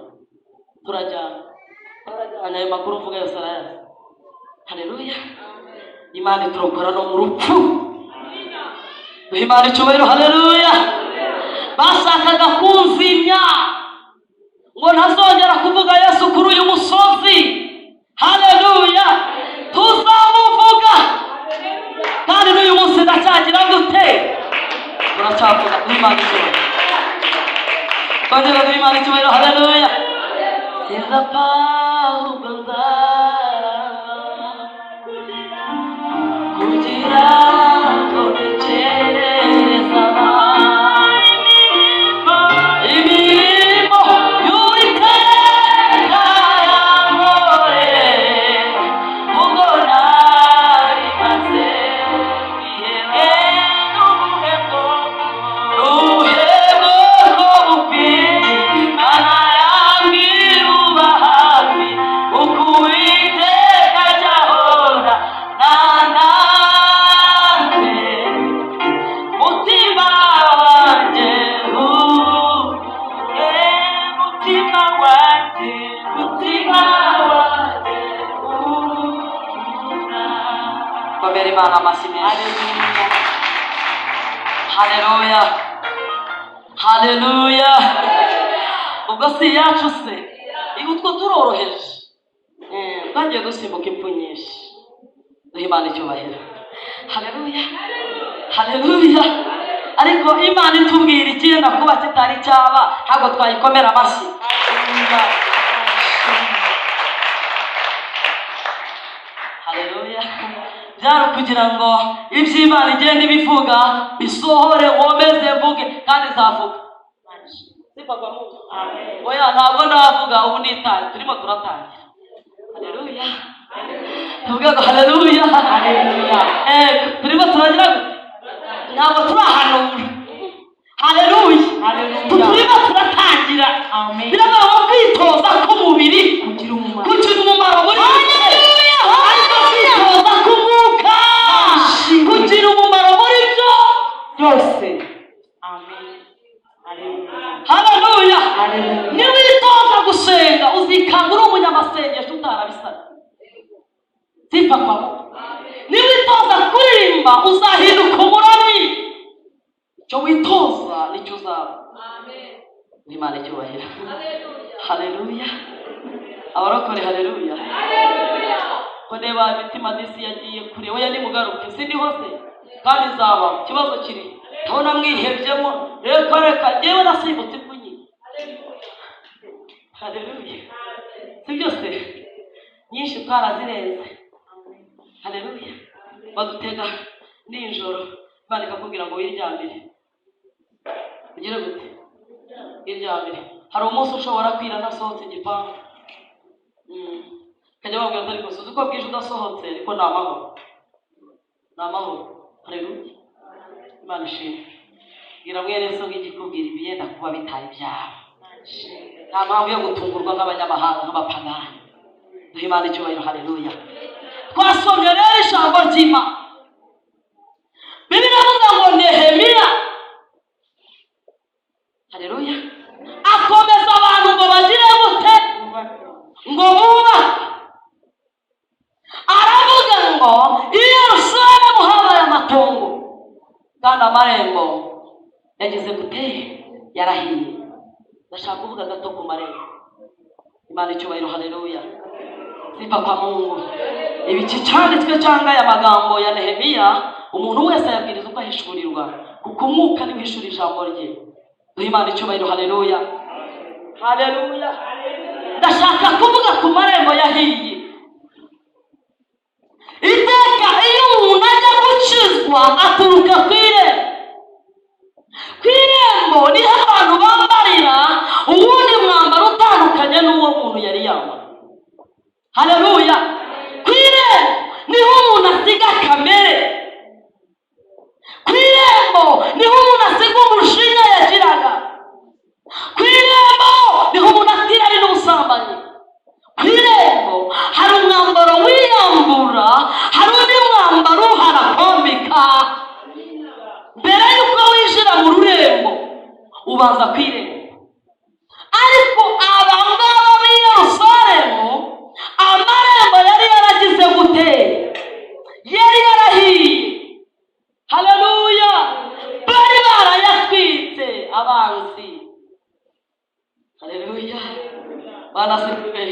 Turajyana, twarajyanye, ayo makuru mvuga yose arayazi. Haleluya! Imana iturokora no mu rupfu. Duhe Imana icyubahiro. Haleluya! Bashakaga kunzimya ngo ntazongera kuvuga Yesu kuri uyu musozi. Haleluya! Tuzamuvuga, kandi n'uyu munsi ndacyagira gute? Turacyavuga. Duhe Imana icyubahiro, twongera duhe Imana icyubahiro. Haleluya! Sinzapfa, ahubwo nzarama kugira ngo ntekereze abantu imirimo y'Uwiteka yankoreye, ubwo nari maze kwiheba. N'ubuhebwo bukwiye, Imana yambwira hafi, uko Uwiteka ajya ahora na nanjye. Mutima wanjye, mutima wanjye, mutima wanjye, komera Imana amashyi menshi. Haleluya, haleluya! Ubwo si iyacu se? Utwo turoroheje. Twagiye dusimbuka impfu nyinshi. Duhe Imana icyubahiro. Haleluya, haleluya! Ariko Imana itubwira ikiyenda kuba kitari cyaba, ntabwo twayikomera amashyi? Haleluya! Byari ukugira ngo ibyo Imana igenda ibivuga bisohore, nkomeze mvuge kandi izavuga. Sifa kwa Mungu. Oya, ntabwo ndavuga ubu, nitaye, turimo turatangira. Haleluya! Tuvuge ngo haleluya. Haleluya. Turimo turagira gute? Ntabwo turahanura. Haleluya! Haleluya. Turimo turatangira. Amen. Biravuga ngo kwitoza k'umubiri Kugira umumaro. kugira umumaro muri bike, ariko kwitoza k'umwuka kugira umumaro muri byo Byose. Amen. Haleluya. Haleluya! Haleluya. Niwitoza gusenga, uzikanga uri umunyamasengesho utarabisabye. Sifa kwa Mungu. Niwitoza kuririmba, uzahinduka umuramyi. Icyo witoza nicyo uzaba. Imana icyubahiro. Haleluya! Abarokore, haleluya! Ko ndeba imitima disi yagiye kure. Oya, nimugaruke. Sindiho se? Kandi nzaba ikibazo kiri, ndabona mwihebyemo. Reka reka, njyewe nasimbutse impfu nyinshi. Haleluya! Si byose, nyinshi twarazirenze. Haleluya! Badutega nijoro, Imana ikakubwira ngo wiryamire. Ugire gute? Wiryamire. Hari umunsi ushobora kwira ntasohotse igipangu. Ukajya babwira ati: "Ariko suzi uko bwije udasohotse?" Ariko ni amahoro, ni amahoro. Haleluya! Imana ishimwe. Bwira mwene so ng'igikubwira ibiyenda kuba bitari byawe. Nta mpamvu yo gutungurwa nk'abanyamahanga, nk'abapagani. Duhe Imana icyubahiro. Haleluya! Twasomye rero ijambo ry'Imana. Bibiliya ivuga ngo Nehemiya, haleluya, akomeza abantu ngo bagire gute? Ngo bubake. Aravuga ngo i Yerusalemu habaye amatongo, kandi amarembo yagize gute? Yarahiye. Ndashaka kuvuga gato ku marembo. Imana icyubahiro. Haleluya! Sifa kwa Mungu. Ibiki cyanditswe cyangwa aya magambo ya Nehemiya, umuntu wese ayabwiriza uko ahishurirwa, kuko umwuka niwe uhishura ijambo rye. Duhe Imana icyubahiro. Haleluya, haleluya! Ndashaka kuvuga ku marembo yahiye. Iteka iyo umuntu ajya gukizwa, aturuka ku irembo. Ku irembo niho abantu bambarira. kuryama. Haleluya! Ku irembo niho umuntu asiga kamere, ku irembo niho umuntu asiga umujinya yagiraga, ku irembo niho umuntu atira ari n'ubusambanyi. Ku irembo hari umwambaro wiyambura, hari undi mwambaro uharakombika. Mbere y'uko winjira mu rurembo ubanza ku irembo. Ariko aba ngaba b'i Yerusalemu, amarembo yari yaragize gute? Yari yarahiye. Haleluya! Bari barayatwitse abanzi. Haleluya! Banasifiwe.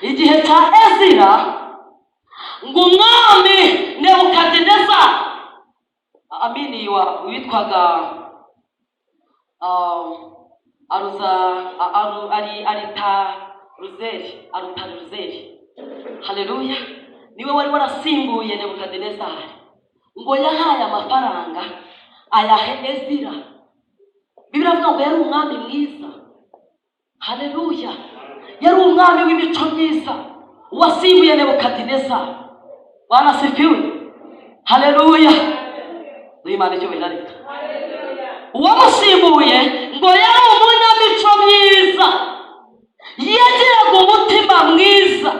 Igihe cya Ezira, ngo umwami Nebukadineza, amini, wa witwaga aruza aru, ari arita ruzeri, Arutaruzeri, haleluya, niwe wari warasimbuye Nebukadinezari, ngo yahaye amafaranga ayahe Ezira. Bibiliya avuga ngo yari umwami mwiza. Haleluya! Yari umwami w'imico myiza wasimbuye Nebukadinezari. Bwana sifiwe! Haleluya! Duhe Imana icyubahiro. Ariko uwamusimbuye ngo yari umunyamico myiza, yagiraga umutima mwiza.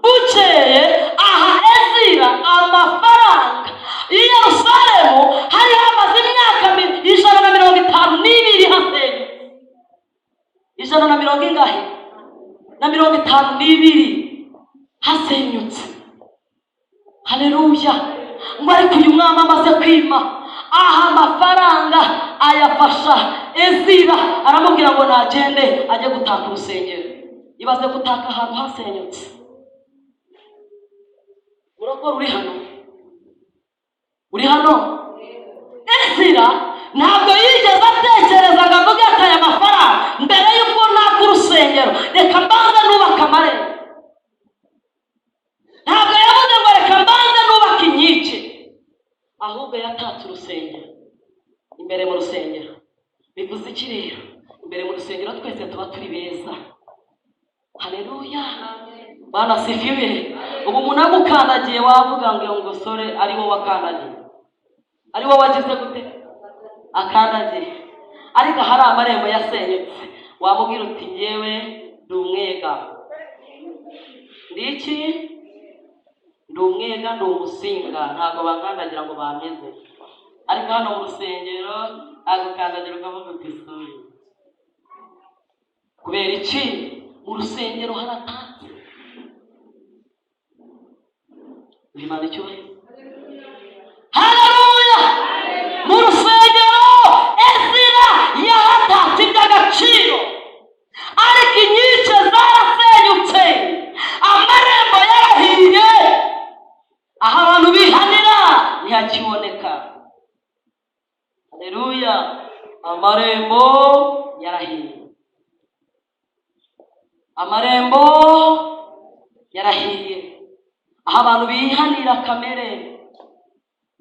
Bukeye aha Ezira amafaranga. I Yerusalemu hari hamaze imyaka 152 hasenyutse. Ijana na mirongo ingahe? Na 52 hasenyutse. Haleluya! Ngo ariko uyu mwami amaze kwima, aha amafaranga ayafasha Ezira, aramubwira ngo nagende ajye gutaka urusengero. Ibaze gutaka ahantu hasenyutse. Murokore uri hano, uri hano, Ezira ntabwo yigeze atekereza ngo avuge ati: "Aya mafaranga, mbere y'uko naka urusengero, reka mbanze nubaka amarembo." Ntabwo yavuze ngo: "Reka mbanze nubaka inkike." Ahubwo yatatse urusengero. Imbere mu rusengero bivuze iki rero? Imbere mu rusengero twese tuba turi beza. Haleluya! Bwana sifiwe! Ubu umuntu agukandagiye wavuga ngo sore, ari wowe wakandagiye, ari wowe wagize gute, akandagiye. Ariko ahari amarembo yasenyutse, wamubwira uti: "Ngewe ndi umwega." Ndi iki? Ndi umwega, ndi umusinga, ntabwo bankandagira ngo bameze. Ariko hano mu rusengero agukandagira ukavuga uti: "Sorry." Kubera iki? Mu rusengero haratatse. Imana icyubahiro! Haleluya! Mu rusengero Ezira yahatatse iby'agaciro, ariko inkike zarasenyutse, amarembo yarahiye, aho abantu bihanira ntihakiboneka. Haleluya! Amarembo yarahiye, amarembo yarahiye, aho abantu bihanira kamere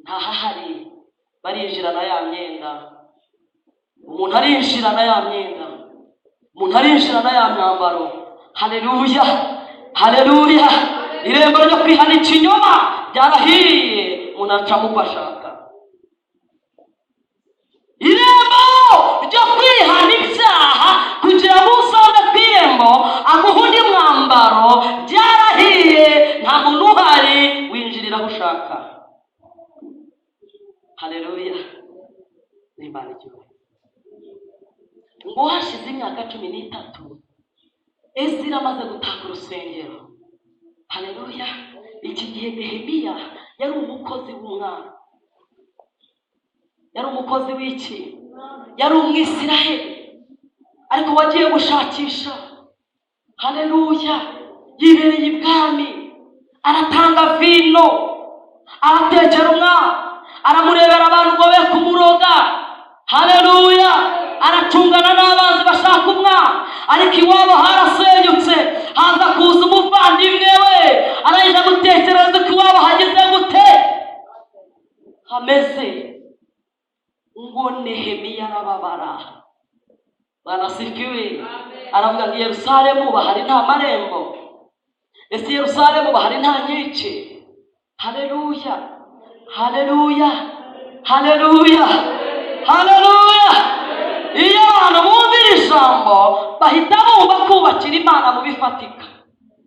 ntahahari. Barinjirana ya myenda, umuntu arinjirana ya myenda, umuntu arinjirana ya myambaro. Haleluya, haleluya! Irembo ryo kwihana ikinyoma ryarahiye, umuntu acamo uko ashaka. Irembo ryo kwihana ibyaha kugira ngo usange ku irembo aguhe undi mwambaro ryarahiye, nta muntu uhari, winjirira aho ushaka. Haleluya! N'Imana icyubahiro. Ngo hashize imyaka 13 Ezira amaze gutaka urusengero. Haleluya! Iki gihe Nehemiya yari umukozi w'umwami. Yari umukozi w'iki? Yari Umwisiraheli ariko wagiye gushakisha. Haleluya! Yibereye ibwami, aratanga vino, aratekera umwami, aramurebera abantu ngo be kumuroga. Haleluya! Aracungana n'abanzi bashaka umwana, ariko iwabo harasenyutse. Haza kuza umuvandimwe we, arangije gutekereza ko iwabo hageze gute, hameze. Ngo Nehemiya arababara. Bwana asifiwe. Aravuga ngo i Yerusalemu bahari nta marembo. Ese i Yerusalemu bahari nta nkike? Haleluya, haleluya, haleluya, haleluya! Iyo abantu bumvira ijambo, bahita bumva kubakira Imana mu bifatika.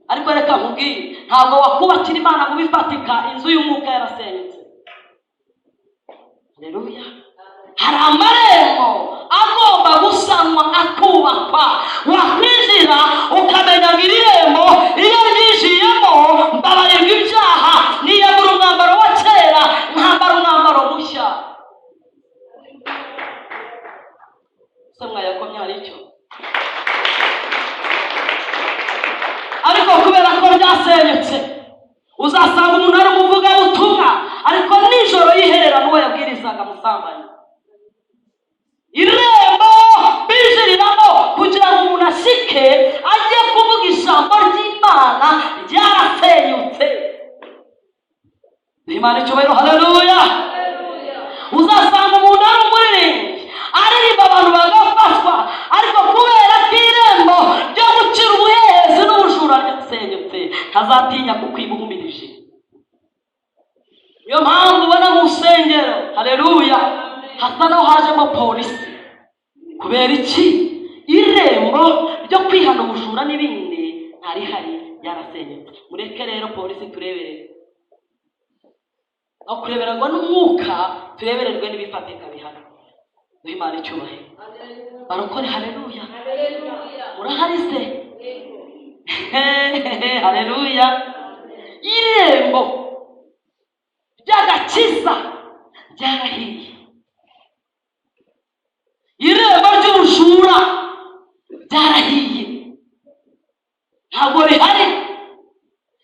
Ariko reka nkubwire, ntabwo wakubakira Imana mu bifatika inzu y'umwuka yarasenyutse. Haleluya! Hari amarembo agomba gusanwa, akubakwa. Wakwinjira ukamenya ngo iri rembo iyo ryinjiyemo mbabarirwa ibyaha, niyambura umwambaro wa kera, nkambara umwambaro mushya. Se mwayakomye? Hari icyo, ariko kubera ko byasenyutse, uzasanga umuntu ari umuvugabutumwa, ariko nijoro yiherera n'uwo yabwirizaga musambanyi. Irembo binjiriramo kugira ngo umuntu ashike ajye kuvuga ijambo ry'Imana ryarasenyutse. Imana icyubahiro, haleluya! Uzasanga umuntu ari umuririmbyi, aririmba abantu bagafashwa, ariko kubera ko irembo ryo gukira ubuhehesi n'ubujura ryasenyutse, ntazatinya kukwiba uhumirije. Niyo mpamvu ubona mu rusengero, haleluya, hasa naho hajemo polisi. Kubera iki? Irembo ryo kwihana ubujura n'ibindi ntarihari, ryarasenyutse. Mureke rero polisi turebere, aho kurebererwa n'umwuka, turebererwe n'ibifatika bihari. Duhe Imana icyubahiro, barokore. Haleluya! Murahari se? Haleluya! Irembo ry'agakiza ryarahiye, irembo ry'ubujura ryarahiye, ntabwo rihari.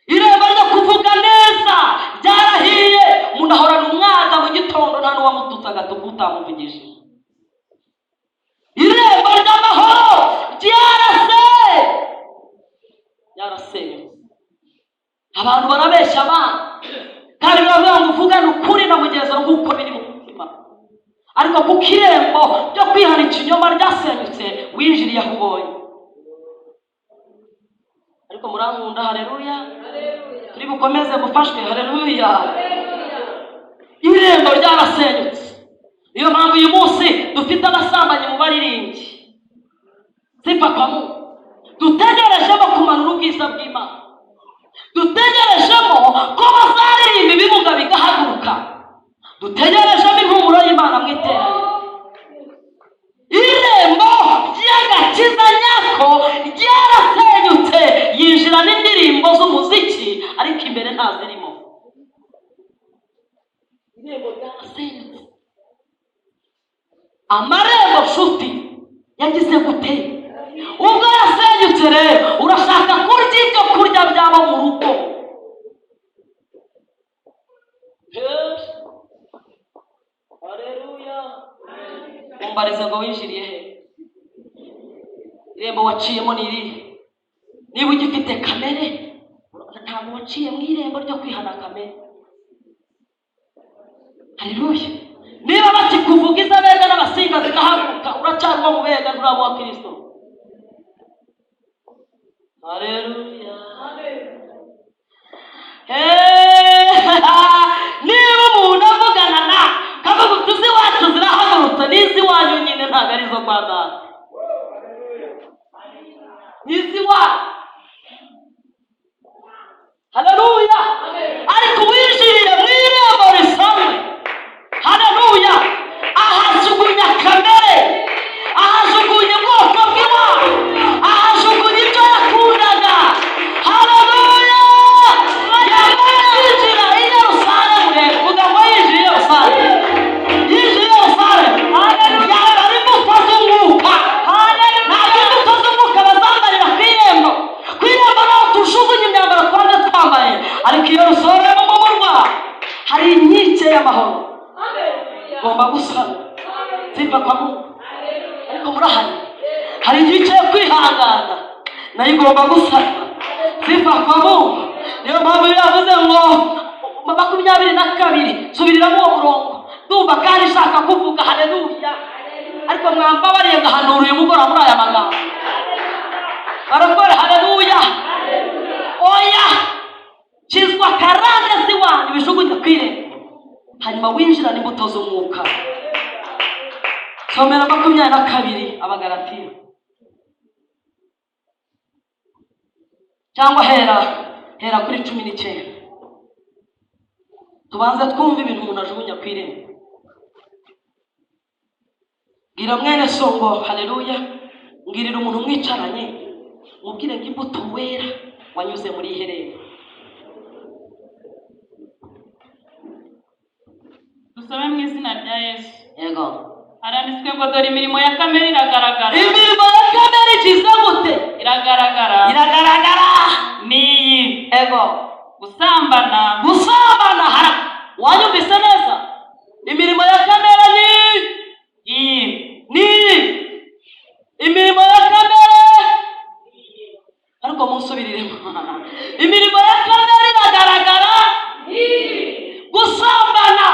Irembo ryo kuvuga neza ryarahiye. Umuntu ahorana umwaga mu gitondo, nta n'uwamututse agatuka utamuvugije. Irembo ry'amahoro ryarasenyutse. Abantu barabeshya abana, kandi biravuga ngo uvugane ukuri na mugenzi wawe nk'uko biri mu mutima. Ariko kuko irembo ryo kwihana ikinyoma ryasenyutse, winjiriye aho ubonye. Ariko murankunda? Haleluya! Turi bukomeze mufashwe. Haleluya! Irembo ryarasenyutse. Niyo mpamvu uyu munsi dufite abasambanyi mu baririmbyi. Sifa kwa Mungu. Dutegerejemo kumanura ubwiza bw'Imana, dutegerejemo ko bazaririmba ibibuga bigahaguruka, dutegerejemo impumuro y'Imana mu iteraniro. Irembo ry'agakiza nyako ryarasenyutse. Yinjira n'indirimbo z'umuziki, ariko imbere ntazirimo. Irembo ryarasenyutse. Amarembo, nshuti, yagize gute? Ubwo yasenyutse rero, urashaka kurya ibyo kurya byaba mu rugo. Yes. Haleluya! Mumbarize ngo winjiriye he? Irembo waciyemo ni irihe? Niba ugifite kamere, ntabwo waciye mu irembo ryo kwihana kamere. Haleluya! Niba bakikuvuga iz'abega n'abasinga zigahaguruka, uracyari uwo mu bega, nturaba uwa Kristo. Haleluya! Niba umuntu avugana na kavuga uti iz'iwacu zirahagurutse, n'iz'iwanyu nyine, ntabwo ari izo kwa data, n'iz'iwanyu. Haleluya! Ariko uwinjiriye mu irembo risanzwe, haleluya, ahajugunya kamere, ahajugunya ubwoko bw'iwabo, ahajugunya ibyo yakundaga. Haleluya! Yamara kwinjira i Yerusalemu rero, vuga ngo yinjiye i Yerusalemu, yinjiye i Yerusalemu, yambara imbuto z'umwuka. Ntabwo imbuto z'umwuka bazambarira ku irembo. Ku irembo naho tujugunye imyambaro twaje twambaye, ariko iyo rusoremo mu murwa hari inkike y'amahoro ugomba gusana. Sifa kwa Mungu. Ariko murahari? Hari inkike yo kwihangana, nayo igomba gusanwa. Sifa kwa Mungu. Niyo mpamvu iyo yavuze ngo 22, subiriramo uwo murongo, ndumva kandi ishaka kuvuga. Haleluya! Ariko mwambabariye ngahanura uyu mugoroba muri aya magambo. Barokore, haleluya! Oya, kizwa karande z'iwanyu, bijugunye ku irembo, hanyuma winjirane imbuto z'umwuka. Somera 22 Abagalatiya, cyangwa hera kuri 19, tubanze twumve ibintu umuntu ajugunya ku irembo. Bwira mwene so ngo haleluya. Mbwirira umuntu mwicaranye, mubwire ngo imbuto wera wanyuze muri iherero. Dusome mu izina rya Yesu. Yego. Haranditswe ngo: "Dore imirimo ya kamere iragaragara." Imirimo ya kamere ikize gute? Iragaragara. Iragaragara. Ni iyi: Ego. gusambana, Gusambana. Hara wanyumvise neza? Imirimo ya kamere ni iyi: ni imirimo ya kamere. Ariko munsubiriremo: imirimo ya kamere iragaragara, gusambana.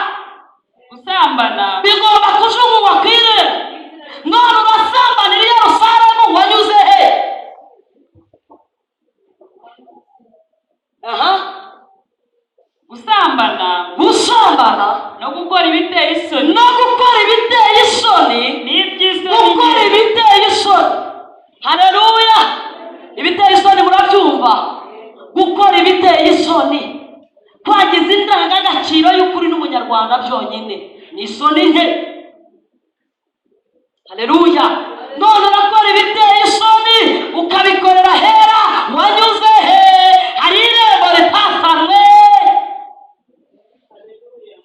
Gusambana. Bigomba kujugunywa ku irembo. None urasambanira i Yerusalemu, wanyuze he? Aha. Gusambana. Gusambana. No gukora ibiteye isoni, No gukora ibiteye isoni, n'iby'isoni gukora nke, ibiteye isoni. Haleluya! Ibiteye isoni murabyumva? Gukora ibiteye isoni, kwangiza indangagaciro y'ukuri n'umunyarwanda byonyine ni isoni nke. Haleluya! None urakora ibiteye isoni ukabikorera hera, wanyuze he? Hari irembo ritasanwe,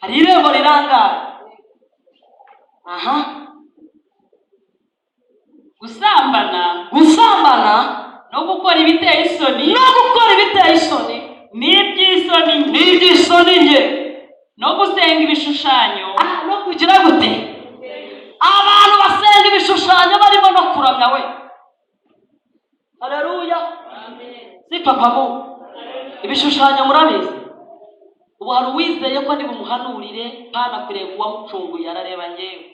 hari irembo rirangaye. Aha. Gusambana. Gusambana. No gukora ibiteye isoni, No gukora ibiteye isoni, n'iby'isoni nke, n'iby'isoni nke, no gusenga ibishushanyo. Ah, no kugira gute? Abantu basenga ibishushanyo barimo no kuramya we. Haleluya! Si papa mu ibishushanyo murabizi. Ubu hari uwizeye ko nibumuhanurire pana kureba uwamucunguye, arareba ngewe.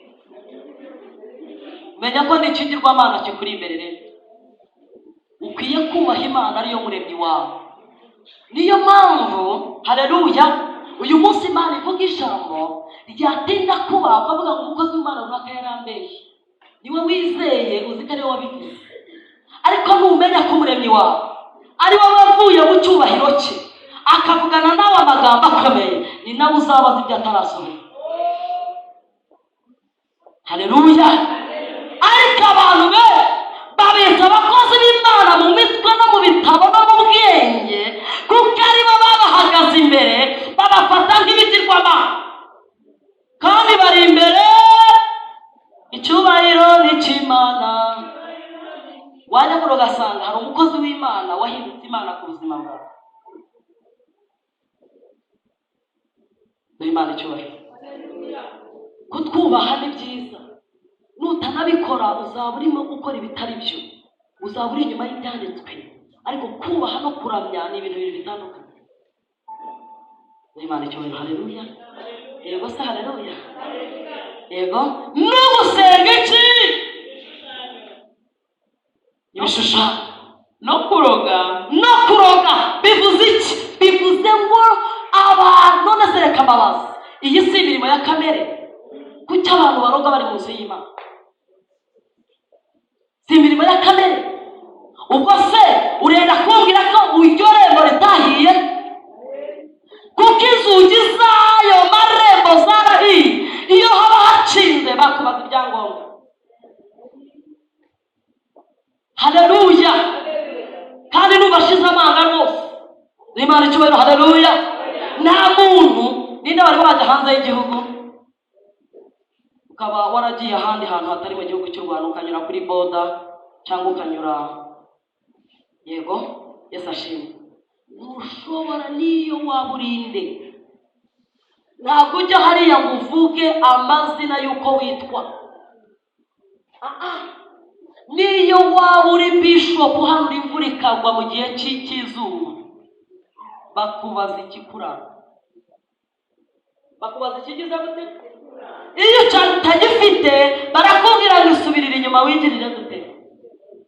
Menya ko n'ikigirwamana kikuri imbere. Rero ukwiye kubaha Imana ariyo muremyi wawe. Niyo mpamvu, haleluya, uyu munsi Imana ivuga ijambo ryatinda kuba, ukavuga ngo umukozi w'Imana runaka yarambeshye. Niwe wizeye, uzi ko ariwe wabivuze. Ariko numenya ko umuremyi wawe ari we wavuye mu cyubahiro cye akavugana nawe amagambo akomeye, ni nawe uzabaza ibyo atarasohoye. Haleluya! Ariko abantu be babita abakozi b'Imana mu mitwe no mu bitabo no mu bwenge, kuko aribo babahagaze imbere, babafata nk'ibigirwamana kandi bari imbere. Icyubahiro ni icy'Imana. Wajya kure ugasanga hari umukozi w'Imana wahindutse Imana ku buzima bwawe. Duhe Imana icyubahiro. Kutwubaha ni byiza. Nutanabikora uzaba urimo gukora ibitari byo, uzaba uri inyuma y'ibyanditswe. Ariko kubaha no kuramya ni ibintu bibiri bitandukanye. Duhe Imana icyubahiro. Haleluya! Yego se, haleluya! Yego. No gusenga iki? Ibishushanyo. No kuroga. No kuroga bivuze iki? Bivuze ngo abantu, none se reka mbabaze, iyi si imirimo ya kamere? Kuki abantu baroga bari mu nzu y'Imana? Si imirimo ya kamere? Ubwo se urenda kumbwira ko iryo rembo ritahiye? Kuko inzugi z'ayo marembo zarahiye. Iyo haba hacinze bakubaza ibyangombwa. Haleluya! Kandi nubashize amanga rwose, Imana icyubahiro. Haleluya! Nta muntu ninde wari wajya hanze y'igihugu, ukaba waragiye ahandi hantu hatari mu gihugu cy'u Rwanda, ukanyura kuri border cyangwa ukanyura, yego, Yesu ashimwe, ntushobora, niyo waba urinde, ntabwo ujya hariya ngo uvuge amazina y'uko witwa. Ah, ah. Niyo waba uri bishopu hano, imvura ikagwa mu gihe cy'izuba, bakubaza ikikuranga. Bakubaza ikigize gute? Iyo utagifite barakubwira ngo isubirire inyuma, wigirire gute?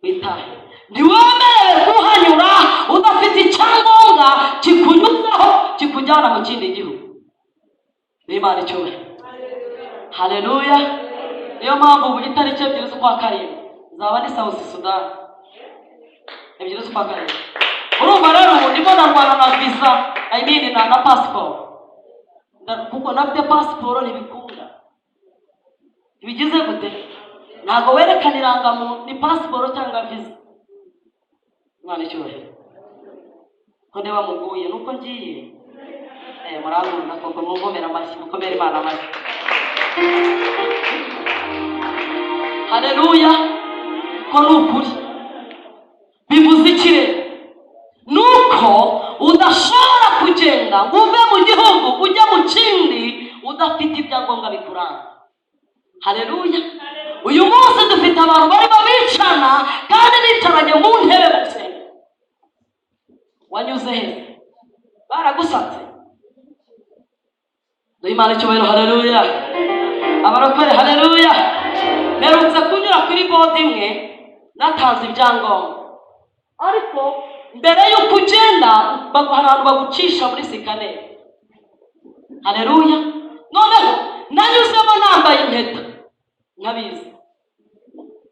Witahe. Ntiwemerewe kuhanyura udafite icyangombwa kikunyuzaho, kikujyana mu kindi gihugu. N'Imana icyubahiro, haleluya. Niyo mpamvu ubu itariki 2 z'ukwa 7 nzaba ni South Sudan, 2 z'ukwa 7. Urumva rero, ubu ndimo narwana na visa, I mean na passport. Kuko nafite pasiporo ntibikunda. Ntibigize gute? Ntabwo werekana irangamuntu, ni pasiporo cyangwa visa. Imana icyubahiro. Ko ndeba muguye nuko ngiye, murankunda koko. Mungomera amashyi, mukomere Imana amashyi, haleluya. Ko ni ukuri. Bivuze iki rero? Nuko udashobora kugenda ngo uve mu gihugu ujya mu kindi udafite ibyangombwa bikuranga. Haleluya. Uyu munsi dufite abantu barimo bicana kandi bicaranye mu ntebe mu rusengero. Wanyuze he? Baragusatse. Duhe Imana icyubahiro, haleluya. Abarokore, haleluya. Mperutse kunyura kuri border imwe, natanze ibyangombwa, ariko mbere y'uko ugenda hari ahantu bagucisha muri scanner. Haleluya. Noneho nanyuzemo nambaye impeta, nkabizi.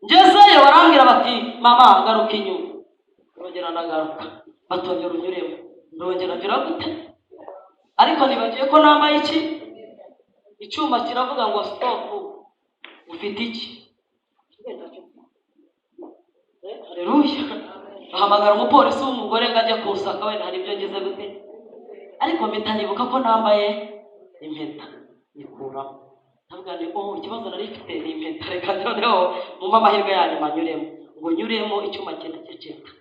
Ngezeyo barambwira bati: "Mama, garuka inyuma." Ndongera ndagaruka, batongera unyuremo. Ndongera ngira gute? Ariko nibagiye ko nambaye iki? Icyuma kiravuga ngo: "Stop, ufite iki?" Haleluya. Bahamagara umupolisi w'umugore ngo ajye kunsaka, wenda hari ibyo ngize gute, ariko mpita nibuka ko nambaye impeta, nyikuramo. Ndavuga ni: "Oh, ikibazo nari mfite ni impeta. Reka noneho mumpe amahirwe ya nyuma nyuremo." Ngo nyuremo, icyuma kiraceceka.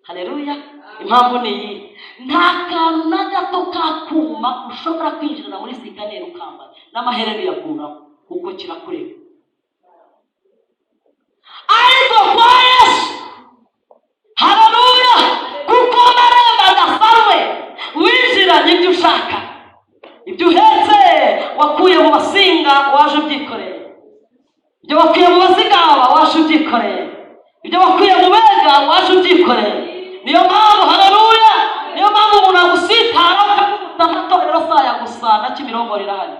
Haleluya. Impamvu ni iyi: nta kantu na gato k'akuma ushobora kwinjirana muri scanner ukambaye, n'amaherena uyakuramo kuko kirakureba. Ariko kwa Yesu, haleluya, kuko amarembo adasanwe, winjiranye ibyo ushaka, ibyo uhetse wakuye mu Basinga waje ubyikoreye, ibyo wakuye mu Bazigaba waje ubyikoreye, ibyo wakuye mu Bega waje ubyikoreye. Niyo mpamvu, haleluya, niyo mpamvu umuntu agusitara ukavuga amatorero saya gusa na Kimironko rirahari.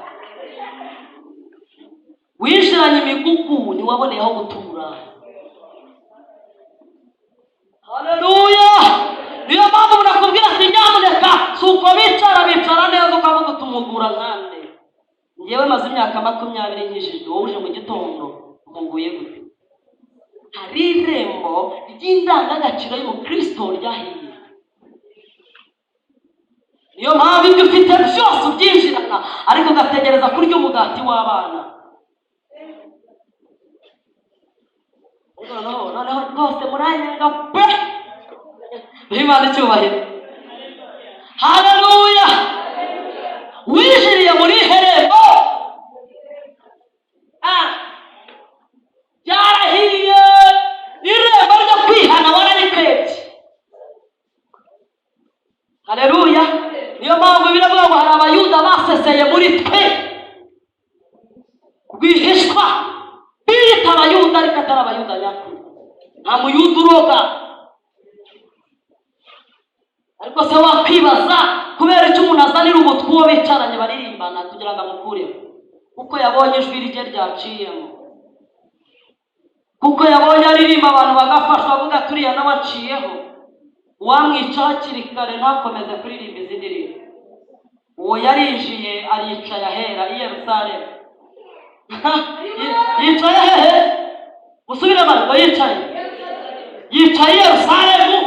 Winjiranye imigugu, ntiwaboneye aho gutura. Haleluya. Niyo mpamvu umuntu akubwira ati: "Nyamuneka." Si uko bicara, bicara neza, ukavuga utumugura nkande. Ngewe maze imyaka 20 nkijijwe, wowe uje mu gitondo mpuguye gute? Hari irembo ry'indangagaciro y'umukristo ryahiye. Niyo mpamvu ibyo ufite byose ubyinjirana, ariko ugategereza kurya umugati w'abana. Noneho rwose muranyanga pe. Imana icyubahiro, haleluya. Winjiriye muri herembo. Ah, byarahiye. Irembo ryo kwihana wararikwebye. Haleluya. Niyo mpamvu biravuga ngo hari Abayuda baseseye muri twe rwihishwa, biyita Abayuda ariko atari Abayuda nyakuri. Nta Muyuda uroga. Ariko se wakwibaza kubera icyo umuntu azanira umutwe uwo bicaranye baririmbana kugira ngo amukureho? Kuko yabonye ijwi rye ryaciyemo, kuko yabonye aririmba abantu bagafashwa, avuga turiya nawe aciyeho, uwamwica hakiri kare ntakomeze kuririmba izi ndirimbo. Uwo yarinjiye, aricaye ahera i Yerusalemu. Yicaye hehe? Musubiremo. Ngo yicaye i Yerusalemu.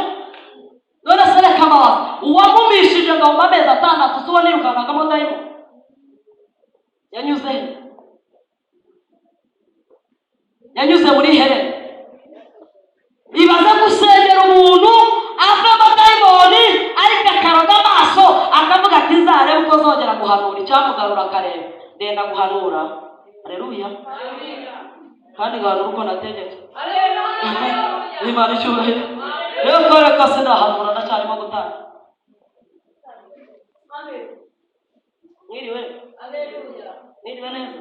None se reka mbabaza, uwamumishije ngo mu amezi 6 si uwo nirukankagamo dayimoni yanyuze he? Yanyuze muri herene. Ibaze gusengera umuntu avamo dayimoni, ariko akaroga amaso akavuga ati: "Nzarebe uko zongera guhanura." Icyamugarura akareba ndenda guhanura. Aleluya. Kandi ngahanura uko nategetswe. Imana icyubahiro. Rero kubera ko sinahanura, ndacyarimo gutanga. Mwiriwe, mwiriwe neza.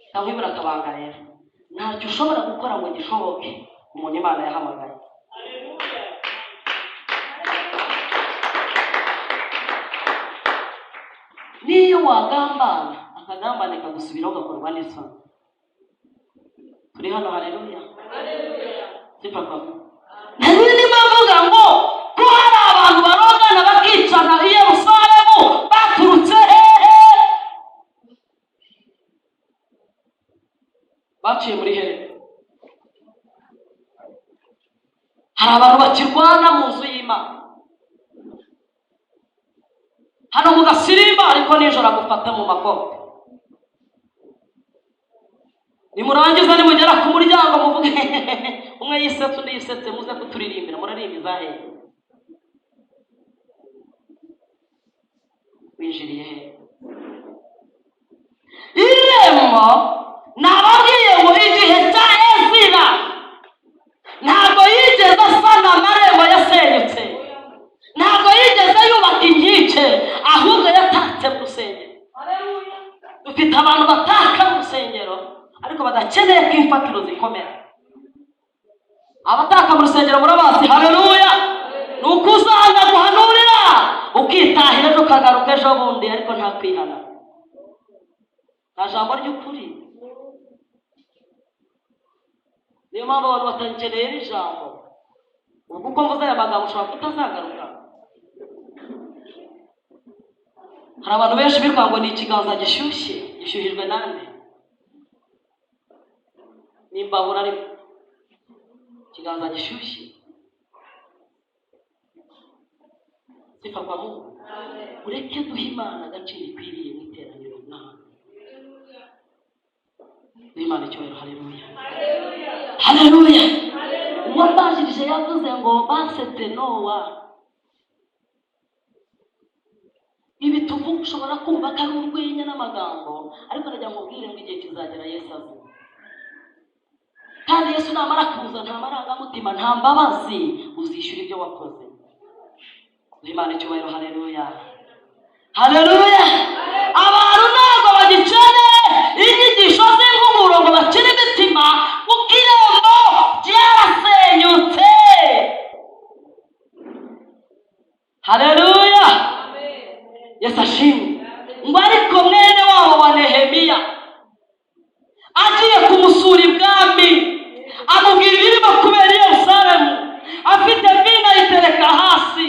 Ntakwibura akabanga rero, ntacyo ushobora gukora ngo gishoboke umuntu Imana yahamagaye. Niyo wagambana, akagambane kagusubiraho, ugakorwa n'isoni. Turi hano, haleluya. Si papa, nari ndimo mvuga ngo ko hari abantu barogana, bakicana i Yerusalemu, baturutse hehe? Baciye muri hehe? Hari abantu bakirwana mu nzu y'Imana hano mu gasirimba, ariko nijoro agufata mu makote. Nimurangiza, nimugera ku muryango, muvuge umwe yisetse, undi yisetse, muze kuturirimbira. Murarimbiza hehe? Winjiriye hehe? Irembo, nababwiye ngo igihe cya Ezira ntabwo yigeze asana amarembo yasenyutse, ntabwo yigeze yubaka inkike, ahubwo yatatse mu rusengero. Dufite abantu bataka mu rusengero ariko badakeneye ko imfatiro zikomera. Abataka mu rusengero murabazi, haleluya. Ni uko uzanga guhanurira, ukitahira ejo, ukagaruka ejo bundi, ariko nta kwihana, nta jambo ry'ukuri. Niyo mpamvu abantu batakeneye n'ijambo. Ubwo uko mvuze aya magambo, ushobora kutazagaruka. Hari abantu benshi biruka ngo ni ikiganza gishyushye. Gishyuhijwe nande? Ni imbabura, ariko ikiganza gishyushye. Sifa kwa Mungu. Ureke duhe Imana agaciro ikwiriye mu iteraniro n'ahantu. Duhe Imana icyubahiro, haleluya, haleluya. Uwambanjirije yavuze ngo basetse Nowa. Ibi tuvuga ushobora kumva ko ari urwenya n'amagambo, ariko najya nkubwire ngo igihe kizagera Yesu aze, kandi Yesu namara kuza, nta marangamutima, nta mbabazi, uzishyura ibyo wakoze. Duhe Imana icyubahiro, haleluya, haleluya. Abantu ntabwo bagikeneye inyigisho z'impumuro ngo bakire imitima, kuko irembo ryarasenyutse. Haleluya, Yesu ashimwe. Ngo ariko mwene wabo wa Nehemiya agiye kumusura ibwami, amubwira ibirimo kubera i Yerusalemu, afite vino ayitereka hasi.